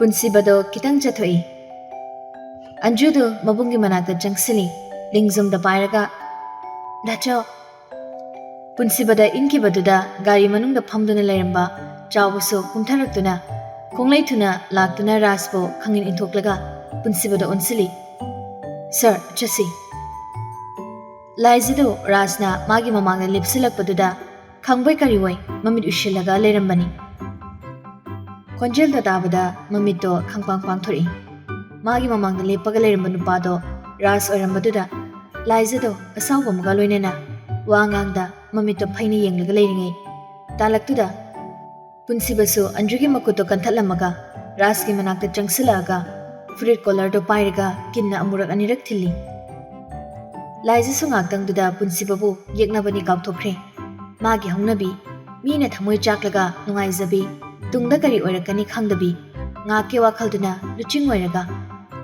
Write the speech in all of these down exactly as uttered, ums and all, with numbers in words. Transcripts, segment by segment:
ꯄꯨꯟꯁꯤꯕꯗꯣ ꯈꯤꯇꯪ ꯆꯠꯊꯣꯛꯏ꯫ ꯑꯟꯖꯨꯗꯨ ꯃꯕꯨꯡꯒꯤ ꯃꯅꯥꯛꯇ ꯆꯪꯁꯤꯜꯂꯤ꯫ ꯂꯤꯡꯖꯨꯝꯗ ꯄꯥꯏꯔꯒ, "ꯗꯥꯆꯧ!" ꯄꯨꯟꯁꯤꯕꯗ ꯏꯟꯈꯤꯕꯗꯨꯗ ꯒꯥꯔꯤ ꯃꯅꯨꯡꯗ ꯐꯝꯗꯨꯅ ꯂꯩꯔꯝꯕ ꯆꯥꯎꯕꯁꯨ ꯀꯨꯝꯊꯔꯛꯇꯨꯅ ꯈꯣꯡꯂꯩ ꯊꯨꯅ ꯂꯥꯛꯇꯨꯅ ꯔꯥꯖꯄꯨ ꯈꯪꯏꯟ ꯏꯟꯊꯣꯛꯂꯒ ꯄꯨꯟꯁꯤꯕꯗ ꯑꯣꯟꯁꯤꯜꯂꯤ꯫ "ꯁꯥꯔ, ꯆꯠꯁꯤ꯫" ꯂꯥꯏꯖꯗꯨ ꯔꯥꯖꯅ ꯃꯥꯒꯤ ꯃꯃꯥꯡꯗ ꯂꯦꯞꯁꯤꯜꯂꯛꯄꯗꯨꯗ ꯈꯪꯕꯣꯏ ꯀꯔꯤꯕꯣꯏ ꯃꯃꯤꯠ ꯎꯏꯁꯤꯜꯂꯒ ꯂꯩꯔꯝꯕꯅꯤ꯫ ꯈꯣꯟꯖꯦꯜꯗꯣ ꯇꯥꯕꯗ ꯃꯃꯤꯠꯇꯣ ꯈꯪꯄꯥꯡ ꯄꯥꯡꯊꯣꯔꯛꯏ꯫ ꯃꯥꯒꯤ ꯃꯃꯥꯡꯗ ꯂꯦꯞꯄꯒ ꯂꯩꯔꯝꯕ ꯅꯨꯄꯥꯗꯣ ꯔꯥꯖ ꯑꯣꯏꯔꯝꯕꯗꯨꯗ ꯂꯥꯏꯖꯗꯣ ꯑꯁꯥꯎꯕ ꯑꯃꯒ ꯂꯣꯏꯅꯅ ꯋꯥ ꯉꯥꯡꯗ ꯃꯃꯤꯠꯇꯣ ꯐꯩꯅ ꯌꯦꯡꯂꯒ ꯂꯩꯔꯤꯉꯩ ꯇꯥꯂꯛꯇꯨꯗ ꯄꯨꯟꯁꯤꯕꯁꯨ ꯑꯟꯖꯨꯒꯤ ꯃꯈꯨꯠꯇꯣ ꯀꯟꯊꯠꯂꯝꯃꯒ ꯔꯥꯖꯀꯤ ꯃꯅꯥꯛꯇ ꯆꯪꯁꯤꯜꯂꯛꯑꯒ ꯐꯨꯔꯤꯠ ꯀꯣꯂꯔꯗꯣ ꯄꯥꯏꯔꯒ ꯀꯤꯟꯅ ꯑꯃꯨꯔꯛ ꯑꯅꯤꯔꯛ ꯊꯤꯜꯂꯤ꯫ ꯂꯥꯏꯖꯁꯨ ꯉꯥꯛꯇꯪꯗꯨꯗ ꯄꯨꯟꯁꯤꯕꯕꯨ ꯌꯦꯛꯅꯕꯅꯤ ꯀꯥꯎꯊꯣꯛꯈ꯭ꯔꯦ꯫ ꯃꯥꯒꯤ ꯍꯧꯅꯕꯤ, ꯃꯤꯅ ꯊꯃꯣꯏ ꯆꯥꯛꯂꯒ ꯅꯨꯡꯉꯥꯏꯖꯕꯤ, ꯇꯨꯡꯗ ꯀꯔꯤ ꯑꯣꯏꯔꯛꯀꯅꯤ ꯈꯪꯗꯕꯤ, ꯉꯥꯛꯀꯤ ꯋꯥꯈꯜꯗꯨꯅ ꯂꯨꯆꯤꯡ ꯑꯣꯏꯔꯒ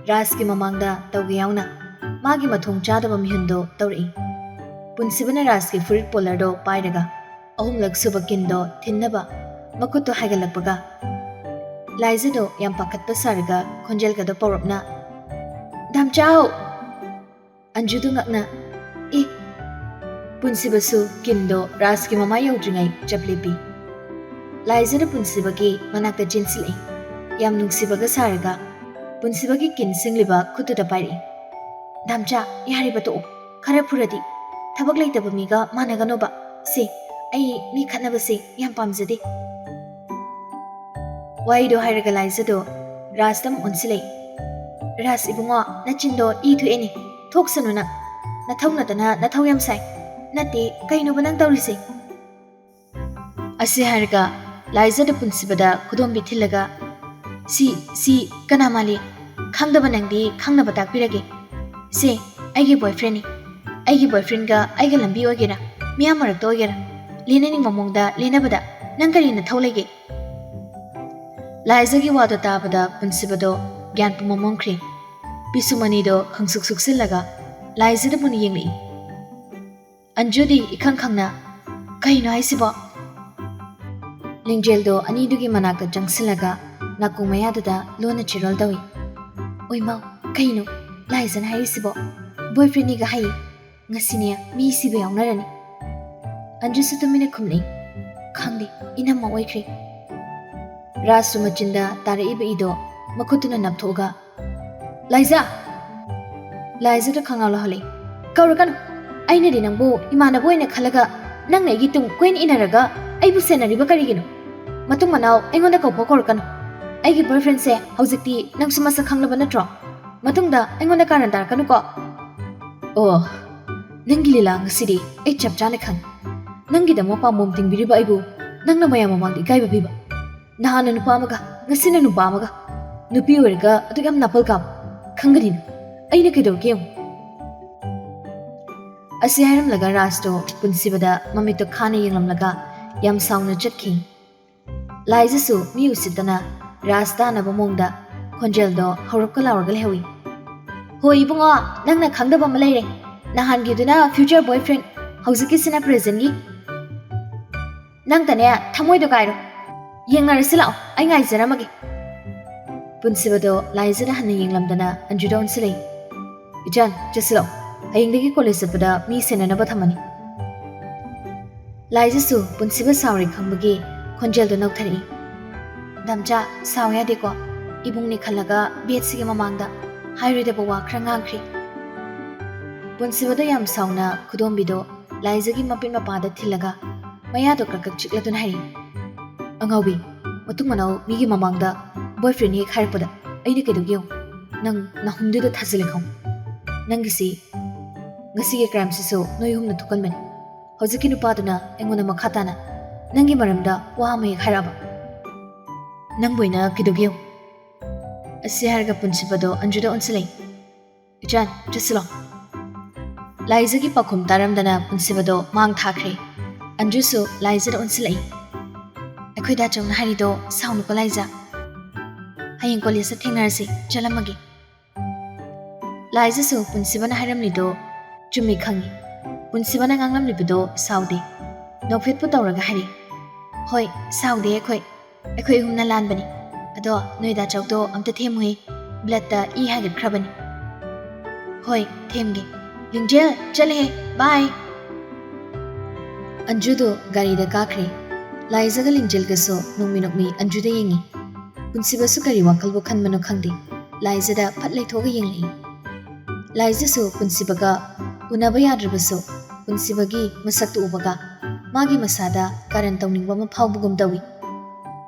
ꯔꯥꯖꯀꯤ ꯃꯃꯥꯡꯗ ꯇꯧꯒꯦ ꯌꯥꯎꯅ ꯃꯥꯒꯤ ꯃꯊꯣꯡ ꯆꯥꯗꯕ ꯃꯤꯍꯨꯟꯗꯣ ꯇꯧꯔꯛꯏ꯫ ꯄꯨꯟꯁꯤꯕꯅ ꯔꯥꯖꯀꯤ ꯐꯨꯔꯤꯠ ꯀꯣꯂꯔꯗꯣ ꯄꯥꯏꯔꯒ ꯑꯍꯨꯝꯂꯛ ꯁꯨꯕ ꯀꯤꯟꯗꯣ ꯊꯤꯟꯅꯕ ꯃꯈꯨꯠꯇꯣ ꯍꯥꯏꯒꯠꯂꯛꯄꯒ, ꯂꯥꯏꯖꯗꯣ ꯌꯥꯝ ꯄꯥꯈꯠꯄ ꯁꯥꯔꯒ ꯈꯣꯟꯖꯦꯜꯒꯗꯣ ꯄꯧꯔꯞꯅ, "ꯗꯥꯝꯆꯥꯎ!" ꯑꯟꯖꯨꯗꯨ ꯉꯛꯅ, "ꯏ!" ꯄꯨꯟꯁꯤꯕꯁꯨ ꯀꯤꯟꯗꯣ ꯔꯥꯖꯀꯤ ꯃꯃꯥꯏ ꯌꯧꯗ꯭ꯔꯤꯉꯩ ꯆꯞ ꯂꯦꯞꯄꯤ꯫ ꯂꯥꯏꯖꯗ ꯄꯨꯟꯁꯤꯕꯒꯤ ꯃꯅꯥꯛꯇ ꯆꯦꯟꯁꯤꯜꯂꯛꯏ꯫ ꯌꯥꯝ ꯅꯨꯡꯁꯤꯕꯒ ꯁꯥꯔꯒ ꯄꯨꯟꯁꯤꯕꯒꯤ ꯀꯤꯟ ꯁꯤꯡꯂꯤꯕ ꯈꯨꯠꯇꯨꯗ ꯄꯥꯏꯔꯛꯏ꯫ "ꯗꯥꯝꯆꯥ, ꯌꯥꯔꯤꯕ ꯇꯣꯛꯑꯣ꯫ ꯈꯔ ꯐꯨꯔꯗꯤ꯫ ꯊꯕꯛ ꯂꯩꯇꯕ ꯃꯤꯒ ꯃꯥꯟꯅꯒꯅꯣꯕ꯫ ꯁꯦ, ꯑꯩ ꯃꯤ ꯈꯠꯅꯕꯁꯦ ꯌꯥꯝ ꯄꯥꯝꯖꯗꯦ꯫" ꯋꯥꯍꯩꯗꯣ ꯍꯥꯏꯔꯒ ꯂꯥꯏꯖꯗꯣ ꯔꯥꯖꯇ ꯑꯃꯨꯛ ꯑꯣꯟꯁꯤꯜꯂꯛꯏ꯫ "ꯔꯥꯖ ꯏꯕꯨꯡꯉꯣ, ꯅꯆꯤꯟꯗꯣ ꯏ ꯊꯣꯛꯑꯦꯅꯦ꯫ ꯊꯣꯛꯁꯅꯨ ꯅꯪ꯫ ꯅꯊꯧ ꯅꯠꯇꯅ ꯅꯊꯧ ꯌꯥꯝ ꯁꯥꯏ꯫ ꯅꯠꯇꯦ, ꯀꯩꯅꯣꯕ ꯅꯪ ꯇꯧꯔꯤꯁꯦ?" ꯑꯁꯤ ꯍꯥꯏꯔꯒ ꯂꯥꯏꯖꯗ ꯄꯨꯟꯁꯤꯕꯗ ꯈꯨꯗꯣꯝꯕꯤ ꯊꯤꯜꯂꯒ, "ꯁꯤ, ꯁꯤ ꯀꯅꯥ ꯃꯥꯜꯂꯤ? ꯈꯪꯗꯕ ꯅꯪꯗꯤ ꯈꯪꯅꯕ ꯇꯥꯛꯄꯤꯔꯒꯦ꯫ ꯁꯦ, ꯑꯩꯒꯤ boyfriendꯅꯤ꯫ ꯑꯩꯒꯤ boyfriendꯒ ꯑꯩꯒ ꯂꯝꯕꯤ ꯑꯣꯏꯒꯦꯔꯥ, ꯃꯤꯌꯥꯝ ꯃꯔꯛꯇ ꯑꯣꯏꯒꯦꯔꯥ, ꯂꯦꯟꯅꯅꯤꯡꯕ ꯃꯑꯣꯡꯗ ꯂꯦꯟꯅꯕꯗ ꯅꯪ ꯀꯔꯤ ꯅꯊꯧ ꯂꯩꯒꯦ?" ꯂꯥꯏꯖꯒꯤ ꯋꯥꯗꯣ ꯇꯥꯕꯗ ꯄꯨꯟꯁꯤꯕꯗꯣ ꯒ꯭ꯌꯥꯟ ꯄꯨꯝꯃꯝ ꯃꯝꯈ꯭ꯔꯦ꯫ ꯄꯤꯁꯨꯝ ꯑꯅꯤꯗꯣ ꯈꯪꯁꯨꯛ ꯁꯨꯛꯆꯤꯜꯂꯒ ꯂꯥꯏꯖꯗ ꯃꯨꯟꯅ ꯌꯦꯡꯂꯛꯏ꯫ ꯑꯟꯖꯨꯗꯤ ꯏꯈꯪ ꯈꯪꯅ, "ꯀꯩꯅꯣ ꯍꯥꯏꯁꯤꯕꯣ?" ꯂꯤꯡꯖꯦꯜꯗꯣ ꯑꯅꯤꯗꯨꯒꯤ ꯃꯅꯥꯛꯇ ꯆꯪꯁꯤꯜꯂꯒ ꯅꯥꯀꯣꯡ ꯃꯌꯥꯗꯨꯗ ꯂꯣꯟꯅ ꯆꯤꯔꯣꯜ ꯇꯧꯏ꯫ "ꯑꯣꯏꯃꯥꯎ, ꯀꯩꯅꯣ ꯂꯥꯏꯖꯅ ꯍꯥꯏꯔꯤꯁꯤꯕꯣ? ꯕꯣꯏ ꯐ꯭ꯔꯦꯟꯅꯤꯒ ꯍꯥꯏꯌꯦ꯫ ꯉꯁꯤꯅꯦ ꯃꯤ ꯁꯤꯕ ꯌꯥꯎꯅꯔꯅꯤ꯫" ꯑꯟꯖꯨꯁꯨ ꯇꯨꯃꯤꯟꯅ ꯈꯨꯝꯂꯛꯏ꯫ "ꯈꯪꯗꯦ, ꯏꯅꯝꯃ ꯑꯣꯏꯈ꯭ꯔꯦ꯫" ꯔꯥꯖꯁꯨ ꯃꯆꯤꯟꯗ ꯇꯥꯔꯛꯏꯕ ꯏꯗꯣ ꯃꯈꯨꯠꯇꯨꯅ ꯅꯞꯊꯣꯛꯑꯒ, "ꯂꯥꯏꯖꯥ!" ꯂꯥꯏꯖꯥꯗ ꯈꯪꯉꯥꯎ ꯂꯥꯎꯍꯜꯂꯦ꯫ "ꯀꯧꯔꯛꯀꯅꯨ꯫ ꯑꯩꯅꯗꯤ ꯅꯪꯕꯨ ꯏꯃꯥꯟꯅꯕ ꯑꯣꯏꯅ ꯈꯜꯂꯒ ꯅꯪꯅ ꯑꯩꯒꯤ ꯇꯨꯡ ꯀꯣꯏꯅ ꯏꯟꯅꯔꯒ ꯑꯩꯕꯨ ꯁꯦꯟꯅꯔꯤꯕ ꯀꯔꯤꯒꯤꯅꯣ? ꯃꯇꯨꯡ ꯃꯅꯥꯎ ꯑꯩꯉꯣꯟꯗ ꯀꯧꯕ ꯀꯧꯔꯛꯀꯅꯨ꯫ ꯑꯩꯒꯤ ꯕꯣꯏꯐ꯭ꯔꯦꯟꯁꯦ ꯍꯧꯖꯤꯛꯇꯤ ꯅꯪꯁꯨ ꯃꯁꯛ ꯈꯪꯂꯕ ꯅꯠꯇ꯭ꯔꯣ? ꯃꯇꯨꯡꯗ ꯑꯩꯉꯣꯟꯗ ꯀꯥꯔꯟ ꯇꯥꯔꯛꯀꯅꯨꯀꯣ꯫" "ꯑꯣ, ꯅꯪꯒꯤ ꯂꯤꯂꯥ ꯉꯁꯤꯗꯤ ꯑꯩ ꯆꯞ ꯆꯥꯅ ꯈꯪꯉꯤ꯫ ꯅꯪꯒꯤꯗꯃꯛ ꯄꯥꯝꯕꯣꯝ ꯇꯤꯡꯕꯤꯔꯤꯕ ꯑꯩꯕꯨ ꯅꯪꯅ ꯃꯌꯥꯝ ꯃꯃꯥꯡꯗ ꯏꯀꯥꯏꯕ ꯄꯤꯕ꯫ ꯅꯍꯥꯟꯅ ꯅꯨꯄꯥ ꯑꯃꯒ, ꯉꯁꯤꯅ ꯅꯨꯄꯥ ꯑꯃꯒ꯫ ꯅꯨꯄꯤ ꯑꯣꯏꯔꯒ ꯑꯗꯨꯛ ꯌꯥꯝ ꯅꯥꯄꯜ ꯀꯥꯕ꯫ ꯈꯪꯒꯅꯤꯅ꯫ ꯑꯩꯅ ꯀꯩꯗꯧꯔꯒꯦ ꯌꯦꯡꯉꯨ꯫" ꯑꯁꯤ ꯍꯥꯏꯔꯝꯂꯒ ꯔꯥꯖꯇꯣ ꯄꯨꯟꯁꯤꯕꯗ ꯃꯃꯤꯠꯇꯣ ꯈꯥꯅ ꯌꯦꯡꯂꯝꯂꯒ ꯌꯥꯝ ꯁꯥꯎꯅ ꯆꯠꯈꯤ꯫ ꯂꯥꯏꯖꯁꯨ ꯃꯤ ꯎꯁꯤꯠꯇꯅ ꯔꯥꯖ ꯇꯥꯅꯕ ꯃꯑꯣꯡꯗ ꯈꯣꯟꯖꯦꯜꯗꯣ ꯍꯧꯔꯞꯀ ꯂꯥꯎꯔꯒ ꯂꯩꯍꯧꯏ꯫ "ꯍꯣꯏ ꯏꯕꯨꯡꯉꯣ, ꯅꯪꯅ ꯈꯪꯗꯕ ꯑꯃ ꯂꯩꯔꯦ꯫ ꯅꯍꯥꯟꯒꯤꯗꯨꯅ future boyfriend, ꯍꯧꯖꯤꯛꯀꯤꯁꯤꯅ presentꯒꯤ꯫ ꯅꯪꯇꯅꯦ ꯊꯃꯣꯏꯗꯣ ꯀꯥꯏꯔꯣ꯫ ꯌꯦꯡꯅꯔꯁꯤ ꯂꯥꯛꯑꯣ, ꯑꯩ ꯉꯥꯏꯖꯔꯝꯃꯒꯦ꯫" ꯄꯨꯟꯁꯤꯕꯗꯣ ꯂꯥꯏꯖꯗ ꯍꯟꯅ ꯌꯦꯡꯂꯝꯗꯅ ꯑꯟꯖꯨꯗ ꯑꯣꯟꯁꯤꯜꯂꯛꯏ꯫ "ꯏꯆꯟ, ꯆꯠꯁꯤ ꯂꯥꯛꯑꯣ꯫ ꯍꯌꯦꯡꯗꯒꯤ ꯀꯣꯂꯦꯖ ꯆꯠꯄꯗ ꯃꯤ ꯁꯦꯟꯅꯅꯕ ꯊꯝꯃꯅꯤ꯫" ꯂꯥꯏꯖꯁꯨ ꯄꯨꯟꯁꯤꯕ ꯁꯥꯎꯔꯦ ꯈꯪꯕꯒꯤ ꯈꯣꯟꯖꯦꯜꯗꯣ ꯅꯧꯊꯔꯛꯏ꯫ "ꯗꯝꯆꯥ, ꯁꯥꯎ ꯌꯥꯗꯦꯀꯣ꯫ ꯏꯕꯨꯡꯅꯤ ꯈꯜꯂꯒ ꯕꯦꯠꯁꯤꯒꯤ ꯃꯃꯥꯡꯗ ꯍꯥꯏꯔꯣꯏꯗꯕ ꯋꯥ ꯈꯔ ꯉꯥꯡꯈ꯭ꯔꯦ꯫" ꯄꯨꯟꯁꯤꯕꯗꯣ ꯌꯥꯝ ꯁꯥꯎꯅ ꯈꯨꯗꯣꯝꯕꯤꯗꯣ ꯂꯥꯏꯖꯒꯤ ꯃꯄꯤꯠ ꯃꯄꯥꯗ ꯊꯤꯜꯂꯒ ꯃꯌꯥꯗꯣ ꯀꯛ ꯀꯛ ꯆꯤꯛꯂꯗꯨꯅ ꯍꯥꯏꯔꯤ, "ꯑꯉꯥꯎꯕꯤ, ꯃꯇꯨꯡ ꯃꯅꯥꯎ ꯃꯤꯒꯤ ꯃꯃꯥꯡꯗ boyfriend ꯍꯦꯛ ꯍꯥꯏꯔꯛꯄꯗ ꯑꯩꯅ ꯀꯩꯗꯧꯒꯦ ꯌꯦꯡꯉꯨ꯫ ꯅꯪ ꯅꯥꯍꯨꯝꯗꯨꯗ ꯊꯥꯖꯤꯜꯂꯦ ꯈꯪꯉꯨ꯫ ꯅꯪꯒꯤꯁꯤ, ꯉꯁꯤꯒꯤ crimeꯁꯤꯁꯨ ꯅꯣꯏ ꯑꯍꯨꯝꯅ ꯊꯣꯛꯍꯟꯕꯅꯤ꯫ ꯍꯧꯖꯤꯛꯀꯤ ꯅꯨꯄꯥꯗꯨꯅ ꯑꯩꯉꯣꯟꯗ ꯃꯈꯥ ꯇꯥꯅ ꯅꯪꯒꯤ ꯃꯔꯝꯗ ꯋꯥ ꯑꯃ ꯍꯦꯛ ꯍꯥꯏꯔꯛꯑꯕ, ꯅꯪꯕꯨ ꯑꯩꯅ ꯀꯩꯗꯧꯒꯦ ꯌꯦꯡꯉꯨ꯫" ꯑꯁꯤ ꯍꯥꯏꯔꯒ ꯄꯨꯟꯁꯤꯕꯗꯣ ꯑꯟꯖꯨꯗ ꯑꯣꯟꯁꯤꯜꯂꯛꯏ꯫ "ꯏꯆꯟ, ꯆꯠꯁꯤꯜꯂꯣ꯫" ꯂꯥꯏꯖꯒꯤ ꯄꯥꯎꯈꯨꯝ ꯇꯥꯔꯝꯗꯅ ꯄꯨꯟꯁꯤꯕꯗꯣ ꯃꯥꯡ ꯊꯥꯈ꯭ꯔꯦ꯫ ꯑꯟꯖꯨꯁꯨ ꯂꯥꯏꯖꯗ ꯑꯣꯟꯁꯤꯜꯂꯛꯏ꯫ "ꯑꯩꯈꯣꯏ ꯗꯥ ꯆꯧꯅ ꯍꯥꯏꯔꯤꯗꯣ ꯁꯥꯎꯅꯨꯀꯣ ꯂꯥꯏꯖ꯫ ꯍꯌꯦꯡ ꯀꯣꯂꯦꯖꯇ ꯊꯦꯡꯅꯔꯁꯤ, ꯆꯠꯂꯝꯃꯒꯦ꯫" ꯂꯥꯏꯖꯁꯨ ꯄꯨꯟꯁꯤꯕꯅ ꯍꯥꯏꯔꯝꯂꯤꯗꯣ ꯆꯨꯝꯃꯤ ꯈꯪꯉꯤ꯫ ꯄꯨꯟꯁꯤꯕꯅ ꯉꯥꯡꯂꯝꯂꯤꯕꯗꯣ ꯁꯥꯎꯗꯦ꯫ ꯅꯣꯛꯐꯦꯠꯄꯨ ꯇꯧꯔꯒ ꯍꯥꯏꯔꯤ, "ꯍꯣꯏ, ꯁꯥꯎꯗꯦ ꯑꯩꯈꯣꯏ꯫ ꯑꯩꯈꯣꯏ ꯑꯍꯨꯝꯅ ꯂꯥꯟꯕꯅꯤ꯫ ꯑꯗꯣ ꯅꯣꯏ ꯗꯥ ꯆꯧꯗꯣ ꯑꯝꯇ ꯊꯦꯝꯃꯨꯍꯦ꯫ ꯕ꯭ꯂꯠꯇ ꯏ ꯍꯥꯏꯒꯠꯈ꯭ꯔꯕꯅꯤ꯫ ꯍꯣꯏ, ꯊꯦꯝꯒꯦ꯫ ꯂꯤꯡꯖꯦꯜ, ꯆꯠꯂꯦꯍꯦ꯫ ꯕꯥꯏ꯫ ꯑꯟꯖꯨꯗꯣ ꯒꯥꯔꯤꯗ ꯀꯥꯈ꯭ꯔꯦ꯫ ꯂꯥꯏꯖꯒ ꯂꯤꯡꯖꯦꯜꯒꯁꯨ ꯅꯣꯡꯃꯤ ꯅꯣꯡꯃꯤ ꯑꯟꯖꯨꯗ ꯌꯦꯡꯉꯤ꯫ ꯄꯨꯟꯁꯤꯕꯁꯨ ꯀꯔꯤ ꯋꯥꯈꯜꯕꯨ ꯈꯟꯕꯅꯣ ꯈꯪꯗꯦ꯫ ꯂꯥꯏꯖꯗ ꯐꯠ ꯂꯩꯊꯣꯛꯑꯒ ꯌꯦꯡꯂꯛꯏ꯫ ꯂꯥꯏꯖꯁꯨ ꯄꯨꯟꯁꯤꯕꯒ ꯎꯅꯕ ꯌꯥꯗ꯭ꯔꯕꯁꯨ, ꯄꯨꯟꯁꯤꯕꯒꯤ ꯃꯁꯛꯇꯨ ꯎꯕꯒ ꯃꯥꯒꯤ ꯃꯁꯥꯗ ꯀꯥꯔꯟ ꯇꯧꯅꯤꯡꯕ ꯑꯃ ꯐꯥꯎꯕꯒꯨꯝ ꯇꯧꯏ꯫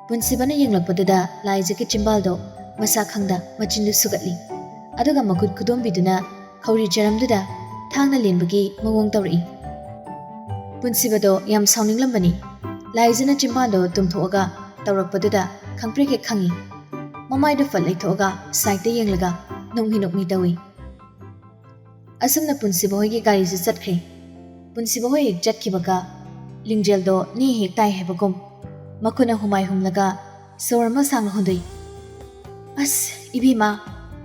ꯄꯨꯟꯁꯤꯕꯅ ꯌꯦꯡꯂꯛꯄꯗꯨꯗ ꯂꯥꯏꯖꯒꯤ ꯆꯤꯝꯕꯥꯜꯗꯣ ꯃꯁꯥ ꯈꯪꯗ ꯃꯆꯤꯟꯗꯨ ꯁꯨꯒꯠꯂꯤ꯫ ꯑꯗꯨꯒ ꯃꯈꯨꯠ ꯈꯨꯗꯣꯝꯕꯤꯗꯨꯅ ꯈꯧꯔꯤ ꯆꯔꯝꯗꯨꯗ ꯊꯥꯡꯅ ꯂꯦꯟꯕꯒꯤ ꯃꯑꯣꯡ ꯇꯧꯔꯛꯏ꯫ ꯄꯨꯟꯁꯤꯕꯗꯣ ꯌꯥꯝ ꯁꯥꯎꯅꯤꯡꯂꯝꯕꯅꯤ꯫ ꯂꯥꯏꯖꯅ ꯆꯤꯝꯕꯥꯜꯗꯣ ꯇꯨꯝꯊꯣꯛꯑꯒ ꯇꯧꯔꯛꯄꯗꯨꯗ ꯈꯪꯄ꯭ꯔꯦꯛ ꯍꯦꯛ ꯈꯪꯉꯤ꯫ ꯃꯃꯥꯏꯗꯣ ꯐꯠ ꯂꯩꯊꯣꯛꯑꯒ ꯁꯥꯏꯠꯇ ꯌꯦꯡꯂꯒ ꯅꯣꯛꯃꯤ ꯅꯣꯛꯃꯤ ꯇꯧꯏ꯫ ꯑꯁꯨꯝꯅ ꯄꯨꯟꯁꯤꯕ ꯍꯣꯏꯒꯤ ꯒꯥꯔꯤꯁꯨ ꯆꯠꯈ꯭ꯔꯦ꯫ ꯄꯨꯟꯁꯤꯕ ꯍꯣꯏ ꯍꯦꯛ ꯆꯠꯈꯤꯕꯒ ꯂꯤꯡꯖꯦꯜꯗꯣ ꯅꯦ ꯍꯦꯛ ꯇꯥꯏ ꯍꯥꯏꯕꯒꯨꯝ ꯃꯈꯨꯠꯅ ꯍꯨꯃꯥꯏ ꯍꯨꯝꯂꯒ ꯁꯣꯔ ꯑꯃ ꯁꯥꯡꯅ ꯍꯣꯟꯗꯣꯛꯏ꯫ "ꯑꯁ, ꯏꯕꯦꯝꯃ,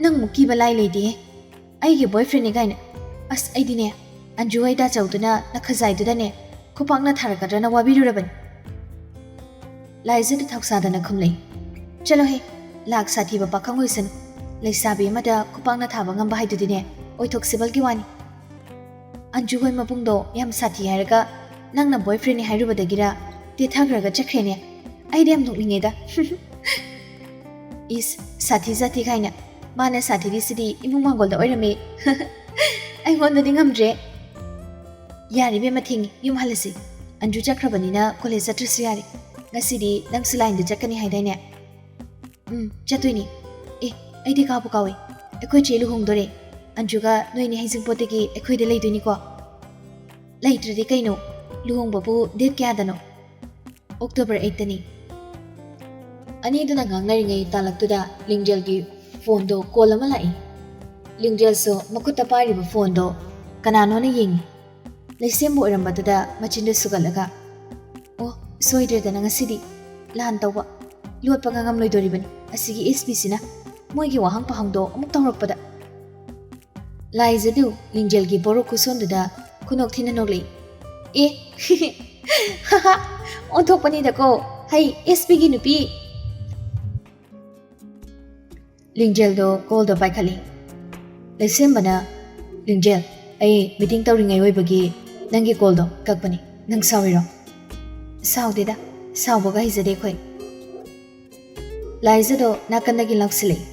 ꯅꯪꯃꯨꯛ ꯀꯤꯕ ꯂꯥꯏ ꯂꯩꯇꯦꯍꯦ꯫ ꯑꯩꯒꯤ ꯕꯣꯏꯐ꯭ꯔꯦꯟꯅꯤ ꯀꯥꯏꯅ꯫ ꯑꯁ, ꯑꯩꯗꯤꯅꯦ, ꯑꯟꯖꯨ ꯍꯣꯏ ꯗꯥ ꯆꯧꯗꯨꯅ ꯅꯈꯖꯥꯏꯗꯨꯗꯅꯦ ꯈꯨꯄꯥꯛꯅ ꯊꯥꯔꯛꯀꯗ꯭ꯔꯅ ꯋꯥꯕꯤꯔꯨꯔꯕꯅꯤ꯫" ꯂꯥꯏꯖꯗ ꯊꯧꯁꯥꯗꯅ ꯈꯨꯝꯂꯛꯏ꯫ "ꯆꯠꯂꯣꯍꯦ, ꯂꯥꯛ ꯁꯥꯊꯤꯕ ꯄꯥꯈꯪ ꯑꯣꯏꯁꯅꯨ꯫ ꯂꯩꯁꯥꯕꯤ ꯑꯃꯗ ꯈꯨꯄꯥꯛꯅ ꯊꯥꯕ ꯉꯝꯕ ꯍꯥꯏꯗꯨꯗꯤꯅꯦ, ꯑꯣꯏꯊꯣꯛ ꯁꯤꯕꯜꯒꯤ ꯋꯥꯅꯤ꯫ ꯑꯟꯖꯨ ꯍꯣꯏ ꯃꯕꯨꯡꯗꯣ ꯌꯥꯝ ꯁꯥꯊꯤ ꯍꯥꯏꯔꯒ ꯅꯪꯅ ꯕꯣꯏꯐ꯭ꯔꯦꯟꯅꯤ ꯍꯥꯏꯔꯨꯕꯗꯒꯤꯔ ꯇꯦꯊꯈ꯭ꯔꯒ ꯆꯠꯈ꯭ꯔꯦꯅꯦ꯫ ꯑꯩꯗꯤ ꯌꯥꯝ ꯅꯣꯛꯅꯤꯡꯉꯦꯗ꯫" "ꯏꯁ, ꯁꯥꯊꯤ ꯁꯥꯊꯤ ꯀꯥꯏꯅ꯫ ꯃꯥꯅ ꯁꯥꯊꯤꯔꯤꯁꯤꯗꯤ ꯏꯃꯨꯡ ꯃꯥꯡꯒꯣꯜꯗ ꯑꯣꯏꯔꯝꯃꯦ꯫" "ꯑꯩꯉꯣꯟꯗꯗꯤ ꯉꯝꯗ꯭ꯔꯦ꯫" "ꯌꯥꯔꯦ ꯏꯕꯦꯝꯃ, ꯊꯦꯡꯉꯦ, ꯌꯨꯝ ꯍꯜꯂꯁꯤ꯫ ꯑꯟꯖꯨ ꯆꯠꯈ꯭ꯔꯕꯅꯤꯅ ꯀꯣꯂꯦꯖ ꯆꯠꯇ꯭ꯔꯁꯨ ꯌꯥꯔꯦ꯫ ꯉꯁꯤꯗꯤ ꯅꯪꯁꯨ ꯂꯥꯏꯟꯗ ꯆꯠꯀꯅꯤ ꯍꯥꯏꯗꯥꯏꯅꯦ?" "ꯎꯝ, ꯆꯠꯇꯣꯏꯅꯤ꯫ ꯑꯦ, ꯑꯩꯗꯤ ꯀꯥꯎꯕꯨ ꯀꯥꯎꯏ꯫ ꯑꯩꯈꯣꯏ ꯆꯦ ꯂꯨꯍꯣꯡꯗꯣꯔꯦ꯫ ꯑꯟꯖꯨꯒ ꯅꯣꯏꯅꯤ ꯍꯩꯖꯤꯡꯄꯣꯠꯇꯒꯤ ꯑꯩꯈꯣꯏꯗ ꯂꯩꯗꯣꯏꯅꯤꯀꯣ?" "ꯂꯩꯇ꯭ꯔꯗꯤ ꯀꯩꯅꯣ? ꯂꯨꯍꯣꯡꯕꯕꯨ ꯗꯦꯠ ꯀꯌꯥꯗꯅꯣ?" "ꯑꯣꯛꯇꯣꯕꯔ ꯑꯩꯠꯇꯅꯤ꯫" ꯑꯅꯤꯗꯨꯅ ꯉꯥꯡꯅꯔꯤꯉꯩ ꯇꯥꯂꯛꯇꯨꯗ ꯂꯤꯡꯖꯦꯜꯒꯤ ꯐꯣꯟꯗꯣ ꯀꯣꯜ ꯑꯃ ꯂꯥꯛꯏ꯫ ꯂꯤꯡꯖꯦꯜꯁꯨ ꯃꯈꯨꯠꯇ ꯄꯥꯏꯔꯤꯕ ꯐꯣꯟꯗꯣ ꯀꯅꯥꯅꯣꯅ ꯌꯦꯡꯉꯤ꯫ ꯂꯩꯁꯦꯝꯕ ꯑꯣꯏꯔꯝꯕꯗꯨꯗ ꯃꯆꯤꯟꯗꯨ ꯁꯨꯒꯠꯂꯒ, "ꯑꯣ, ꯁꯣꯏꯗ꯭ꯔꯦꯗꯅ ꯉꯁꯤꯗꯤ꯫ ꯂꯥꯟ ꯇꯧꯕ꯫ ꯂꯣꯠꯄ ꯉꯥꯡꯉꯝꯂꯣꯏꯗꯣꯔꯤꯕꯅꯤ ꯑꯁꯤꯒꯤ ꯑꯦꯁ ꯄꯤꯁꯤꯅ꯫ ꯃꯣꯏꯒꯤ ꯋꯥꯍꯪ ꯄꯥꯍꯪꯗꯣ ꯑꯃꯨꯛ ꯇꯧꯔꯛꯄꯗ꯫" ꯂꯥꯏꯖꯗꯨ ꯂꯤꯡꯖꯦꯜꯒꯤ ꯕꯣꯔꯣꯛ ꯈꯨꯁꯣꯟꯗꯨꯗ ꯈꯨꯅꯣꯛ ꯊꯤꯅ ꯅꯣꯛꯂꯛꯏ꯫ "ꯑꯦ, ꯑꯣꯟꯊꯣꯛꯄꯅꯤꯗꯀꯣ, ꯍꯩ, ꯑꯦꯁ ꯄꯤꯒꯤ ꯅꯨꯄꯤ!" ꯂꯤꯡꯖꯦꯜꯗꯣ ꯀꯣꯜꯗꯣ ꯄꯥꯏꯈꯠꯂꯤ꯫ ꯂꯩꯁꯦꯝꯕꯅ, "ꯂꯤꯡꯖꯦꯜ, ꯑꯩ ꯃꯤꯇꯤꯡ ꯇꯧꯔꯤꯉꯩ ꯑꯣꯏꯕꯒꯤ ꯅꯪꯒꯤ ꯀꯣꯜꯗꯣ ꯀꯛꯄꯅꯤ꯫ ꯅꯪ ꯁꯥꯎꯔꯤꯔꯣ?" "ꯁꯥꯎꯗꯦꯗ, ꯁꯥꯎꯕꯒ ꯍꯩꯖꯗꯦ ꯑꯩꯈꯣꯏ꯫" ꯂꯥꯏꯖꯗꯣ ꯅꯥꯀꯟꯗꯒꯤ ꯂꯥꯎꯁꯤꯜꯂꯛꯏ꯫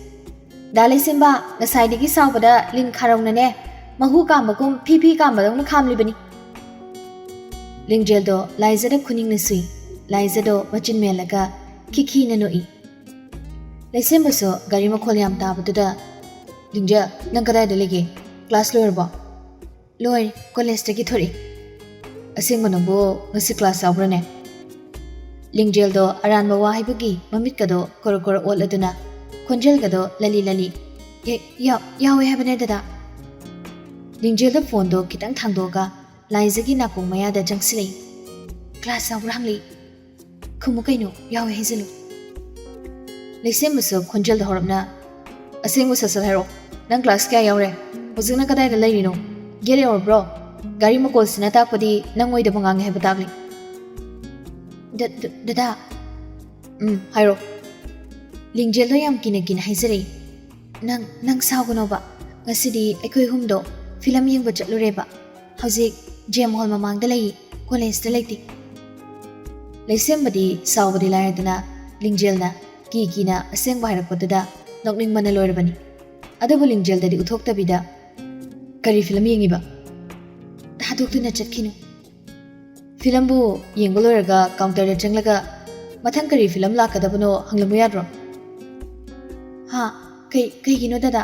"ꯗꯥ ꯂꯩꯁꯦꯝꯕ, ꯉꯁꯥꯏꯗꯒꯤ ꯁꯥꯎꯕꯗ ꯂꯤꯟ ꯈꯥꯔꯧꯅꯅꯦ, ꯃꯍꯨ ꯀꯥꯝꯕꯒꯨꯝ ꯐꯤ ꯐꯤ ꯀꯥꯝꯕꯗꯧꯅ ꯈꯥꯝꯂꯤꯕꯅꯤ꯫" ꯂꯤꯡꯖꯦꯜꯗꯣ ꯂꯥꯏꯖꯗ ꯈꯨꯅꯤꯡꯅ ꯁꯨꯏ꯫ ꯂꯥꯏꯖꯗꯣ ꯃꯆꯤꯟ ꯃꯦꯜꯂꯒ ꯈꯤꯈꯤꯅ ꯅꯣꯛꯏ꯫ ꯂꯩꯁꯦꯝꯕꯁꯨ ꯒꯥꯔꯤ ꯃꯈꯣꯜ ꯌꯥꯝ ꯇꯥꯕꯗꯨꯗ, "ꯂꯤꯡꯖꯦꯜ, ꯅꯪ ꯀꯗꯥꯏꯗ ꯂꯩꯒꯦ? ꯀ꯭ꯂꯥꯁ ꯂꯣꯏꯔꯕꯣ?" "ꯂꯣꯏꯔꯦ, ꯀꯣꯂꯦꯖꯇꯒꯤ ꯊꯣꯔꯛꯏ꯫" "ꯑꯁꯦꯡꯕ ꯅꯪꯕꯨ ꯉꯁꯤ ꯀ꯭ꯂꯥꯁ ꯌꯥꯎꯕ꯭ꯔꯅꯦ?" ꯂꯤꯡꯖꯦꯜꯗꯣ ꯑꯔꯥꯟꯕ ꯋꯥ ꯍꯥꯏꯕꯒꯤ ꯃꯃꯤꯠꯀꯗꯣ ꯀꯣꯔ ꯀꯣꯔ ꯑꯣꯠꯂꯗꯨꯅ ꯈꯣꯟꯖꯦꯜꯒꯗꯣ ꯂꯂꯤ ꯂꯂꯤ, "ꯑꯦ, ꯌꯥꯎ-, ꯌꯥꯎꯋꯦ ꯍꯥꯏꯕꯅꯦ ꯗꯗꯥ꯫" ꯂꯤꯡꯖꯦꯜꯗ ꯐꯣꯟꯗꯣ ꯈꯤꯇꯪ ꯊꯥꯡꯗꯣꯛꯑꯒ ꯂꯥꯏꯖꯒꯤ ꯅꯥꯀꯣꯡ ꯃꯌꯥꯗ ꯆꯪꯁꯤꯜꯂꯛꯏ꯫ "ꯀ꯭ꯂꯥꯁ ꯌꯥꯎꯕ꯭ꯔꯥ ꯍꯪꯂꯛꯏ꯫ ꯈꯨꯝꯃꯨ ꯀꯩꯅꯣ, ꯌꯥꯎꯋꯦ ꯍꯥꯏꯖꯜꯂꯨ꯫" ꯂꯩꯁꯦꯝꯕꯁꯨ ꯈꯣꯟꯖꯦꯜꯗ ꯍꯧꯔꯞꯅ, "ꯑꯁꯦꯡꯕ ꯁꯠ ꯁꯠ ꯍꯥꯏꯔꯛꯑꯣ꯫ ꯅꯪ ꯀ꯭ꯂꯥꯁ ꯀꯌꯥ ꯌꯥꯎꯔꯦ? ꯍꯧꯖꯤꯛꯅ ꯀꯗꯥꯏꯗ ꯂꯩꯔꯤꯅꯣ? ꯒꯦꯠ ꯌꯧꯔꯕ꯭ꯔꯣ? ꯒꯥꯔꯤ ꯃꯈꯣꯜꯁꯤꯅ ꯇꯥꯛꯄꯗꯤ ꯅꯪ ꯑꯣꯏꯗꯕ ꯉꯥꯡꯉꯦ ꯍꯥꯏꯕ ꯇꯥꯛꯂꯤ꯫" "ꯗ-, ꯗ-, ꯗꯗꯥ꯫" "ꯎꯝ, ꯍꯥꯏꯔꯣ꯫" ꯂꯤꯡꯖꯦꯜꯗꯣ ꯌꯥꯝ ꯀꯤꯅ ꯀꯤꯅ ꯍꯥꯏꯖꯔꯛꯏ꯫ "ꯅꯪ, ꯅꯪ ꯁꯥꯎꯒꯅꯣꯕ꯫ ꯉꯁꯤꯗꯤ ꯑꯩꯈꯣꯏ ꯑꯍꯨꯝꯗꯣ ꯐꯤꯂꯝ ꯌꯦꯡꯕ ꯆꯠꯂꯨꯔꯦꯕ꯫ ꯍꯧꯖꯤꯛ ꯖꯦꯝ ꯍꯣꯜ ꯃꯃꯥꯡꯗ ꯂꯩꯌꯦ, ꯀꯣꯂꯦꯖꯇ ꯂꯩꯇꯦ꯫" ꯂꯩꯁꯦꯝꯕꯗꯤ ꯁꯥꯎꯕꯗꯤ ꯂꯥꯏꯔꯗꯅ ꯂꯤꯡꯖꯦꯜꯅ ꯀꯤ ꯀꯤꯅ ꯑꯁꯦꯡꯕ ꯍꯥꯏꯔꯛꯄꯗꯨꯗ ꯅꯣꯛꯅꯤꯡꯕꯅ ꯂꯣꯏꯔꯕꯅꯤ꯫ ꯑꯗꯨꯕꯨ ꯂꯤꯡꯖꯦꯜꯗꯗꯤ ꯎꯠꯊꯣꯛꯇꯕꯤꯗ, "ꯀꯔꯤ ꯐꯤꯂꯝ ꯌꯦꯡꯉꯤꯕ? ꯊꯥꯗꯣꯛꯇꯨꯅ ꯆꯠꯈꯤꯅꯨ꯫" "ꯐꯤꯂꯝꯕꯨ ꯌꯦꯡꯕ ꯂꯣꯏꯔꯒ ꯀꯥꯎꯟꯇꯔꯗ ꯆꯪꯂꯒ ꯃꯊꯪ ꯀꯔꯤ ꯐꯤꯂꯝ ꯂꯥꯛꯀꯗꯕꯅꯣ ꯍꯪꯂꯝꯃꯨ ꯌꯥꯗ꯭ꯔꯣ?" "ꯍꯥ? ꯀꯩ-, ꯀꯩꯒꯤꯅꯣ ꯗꯗꯥ?"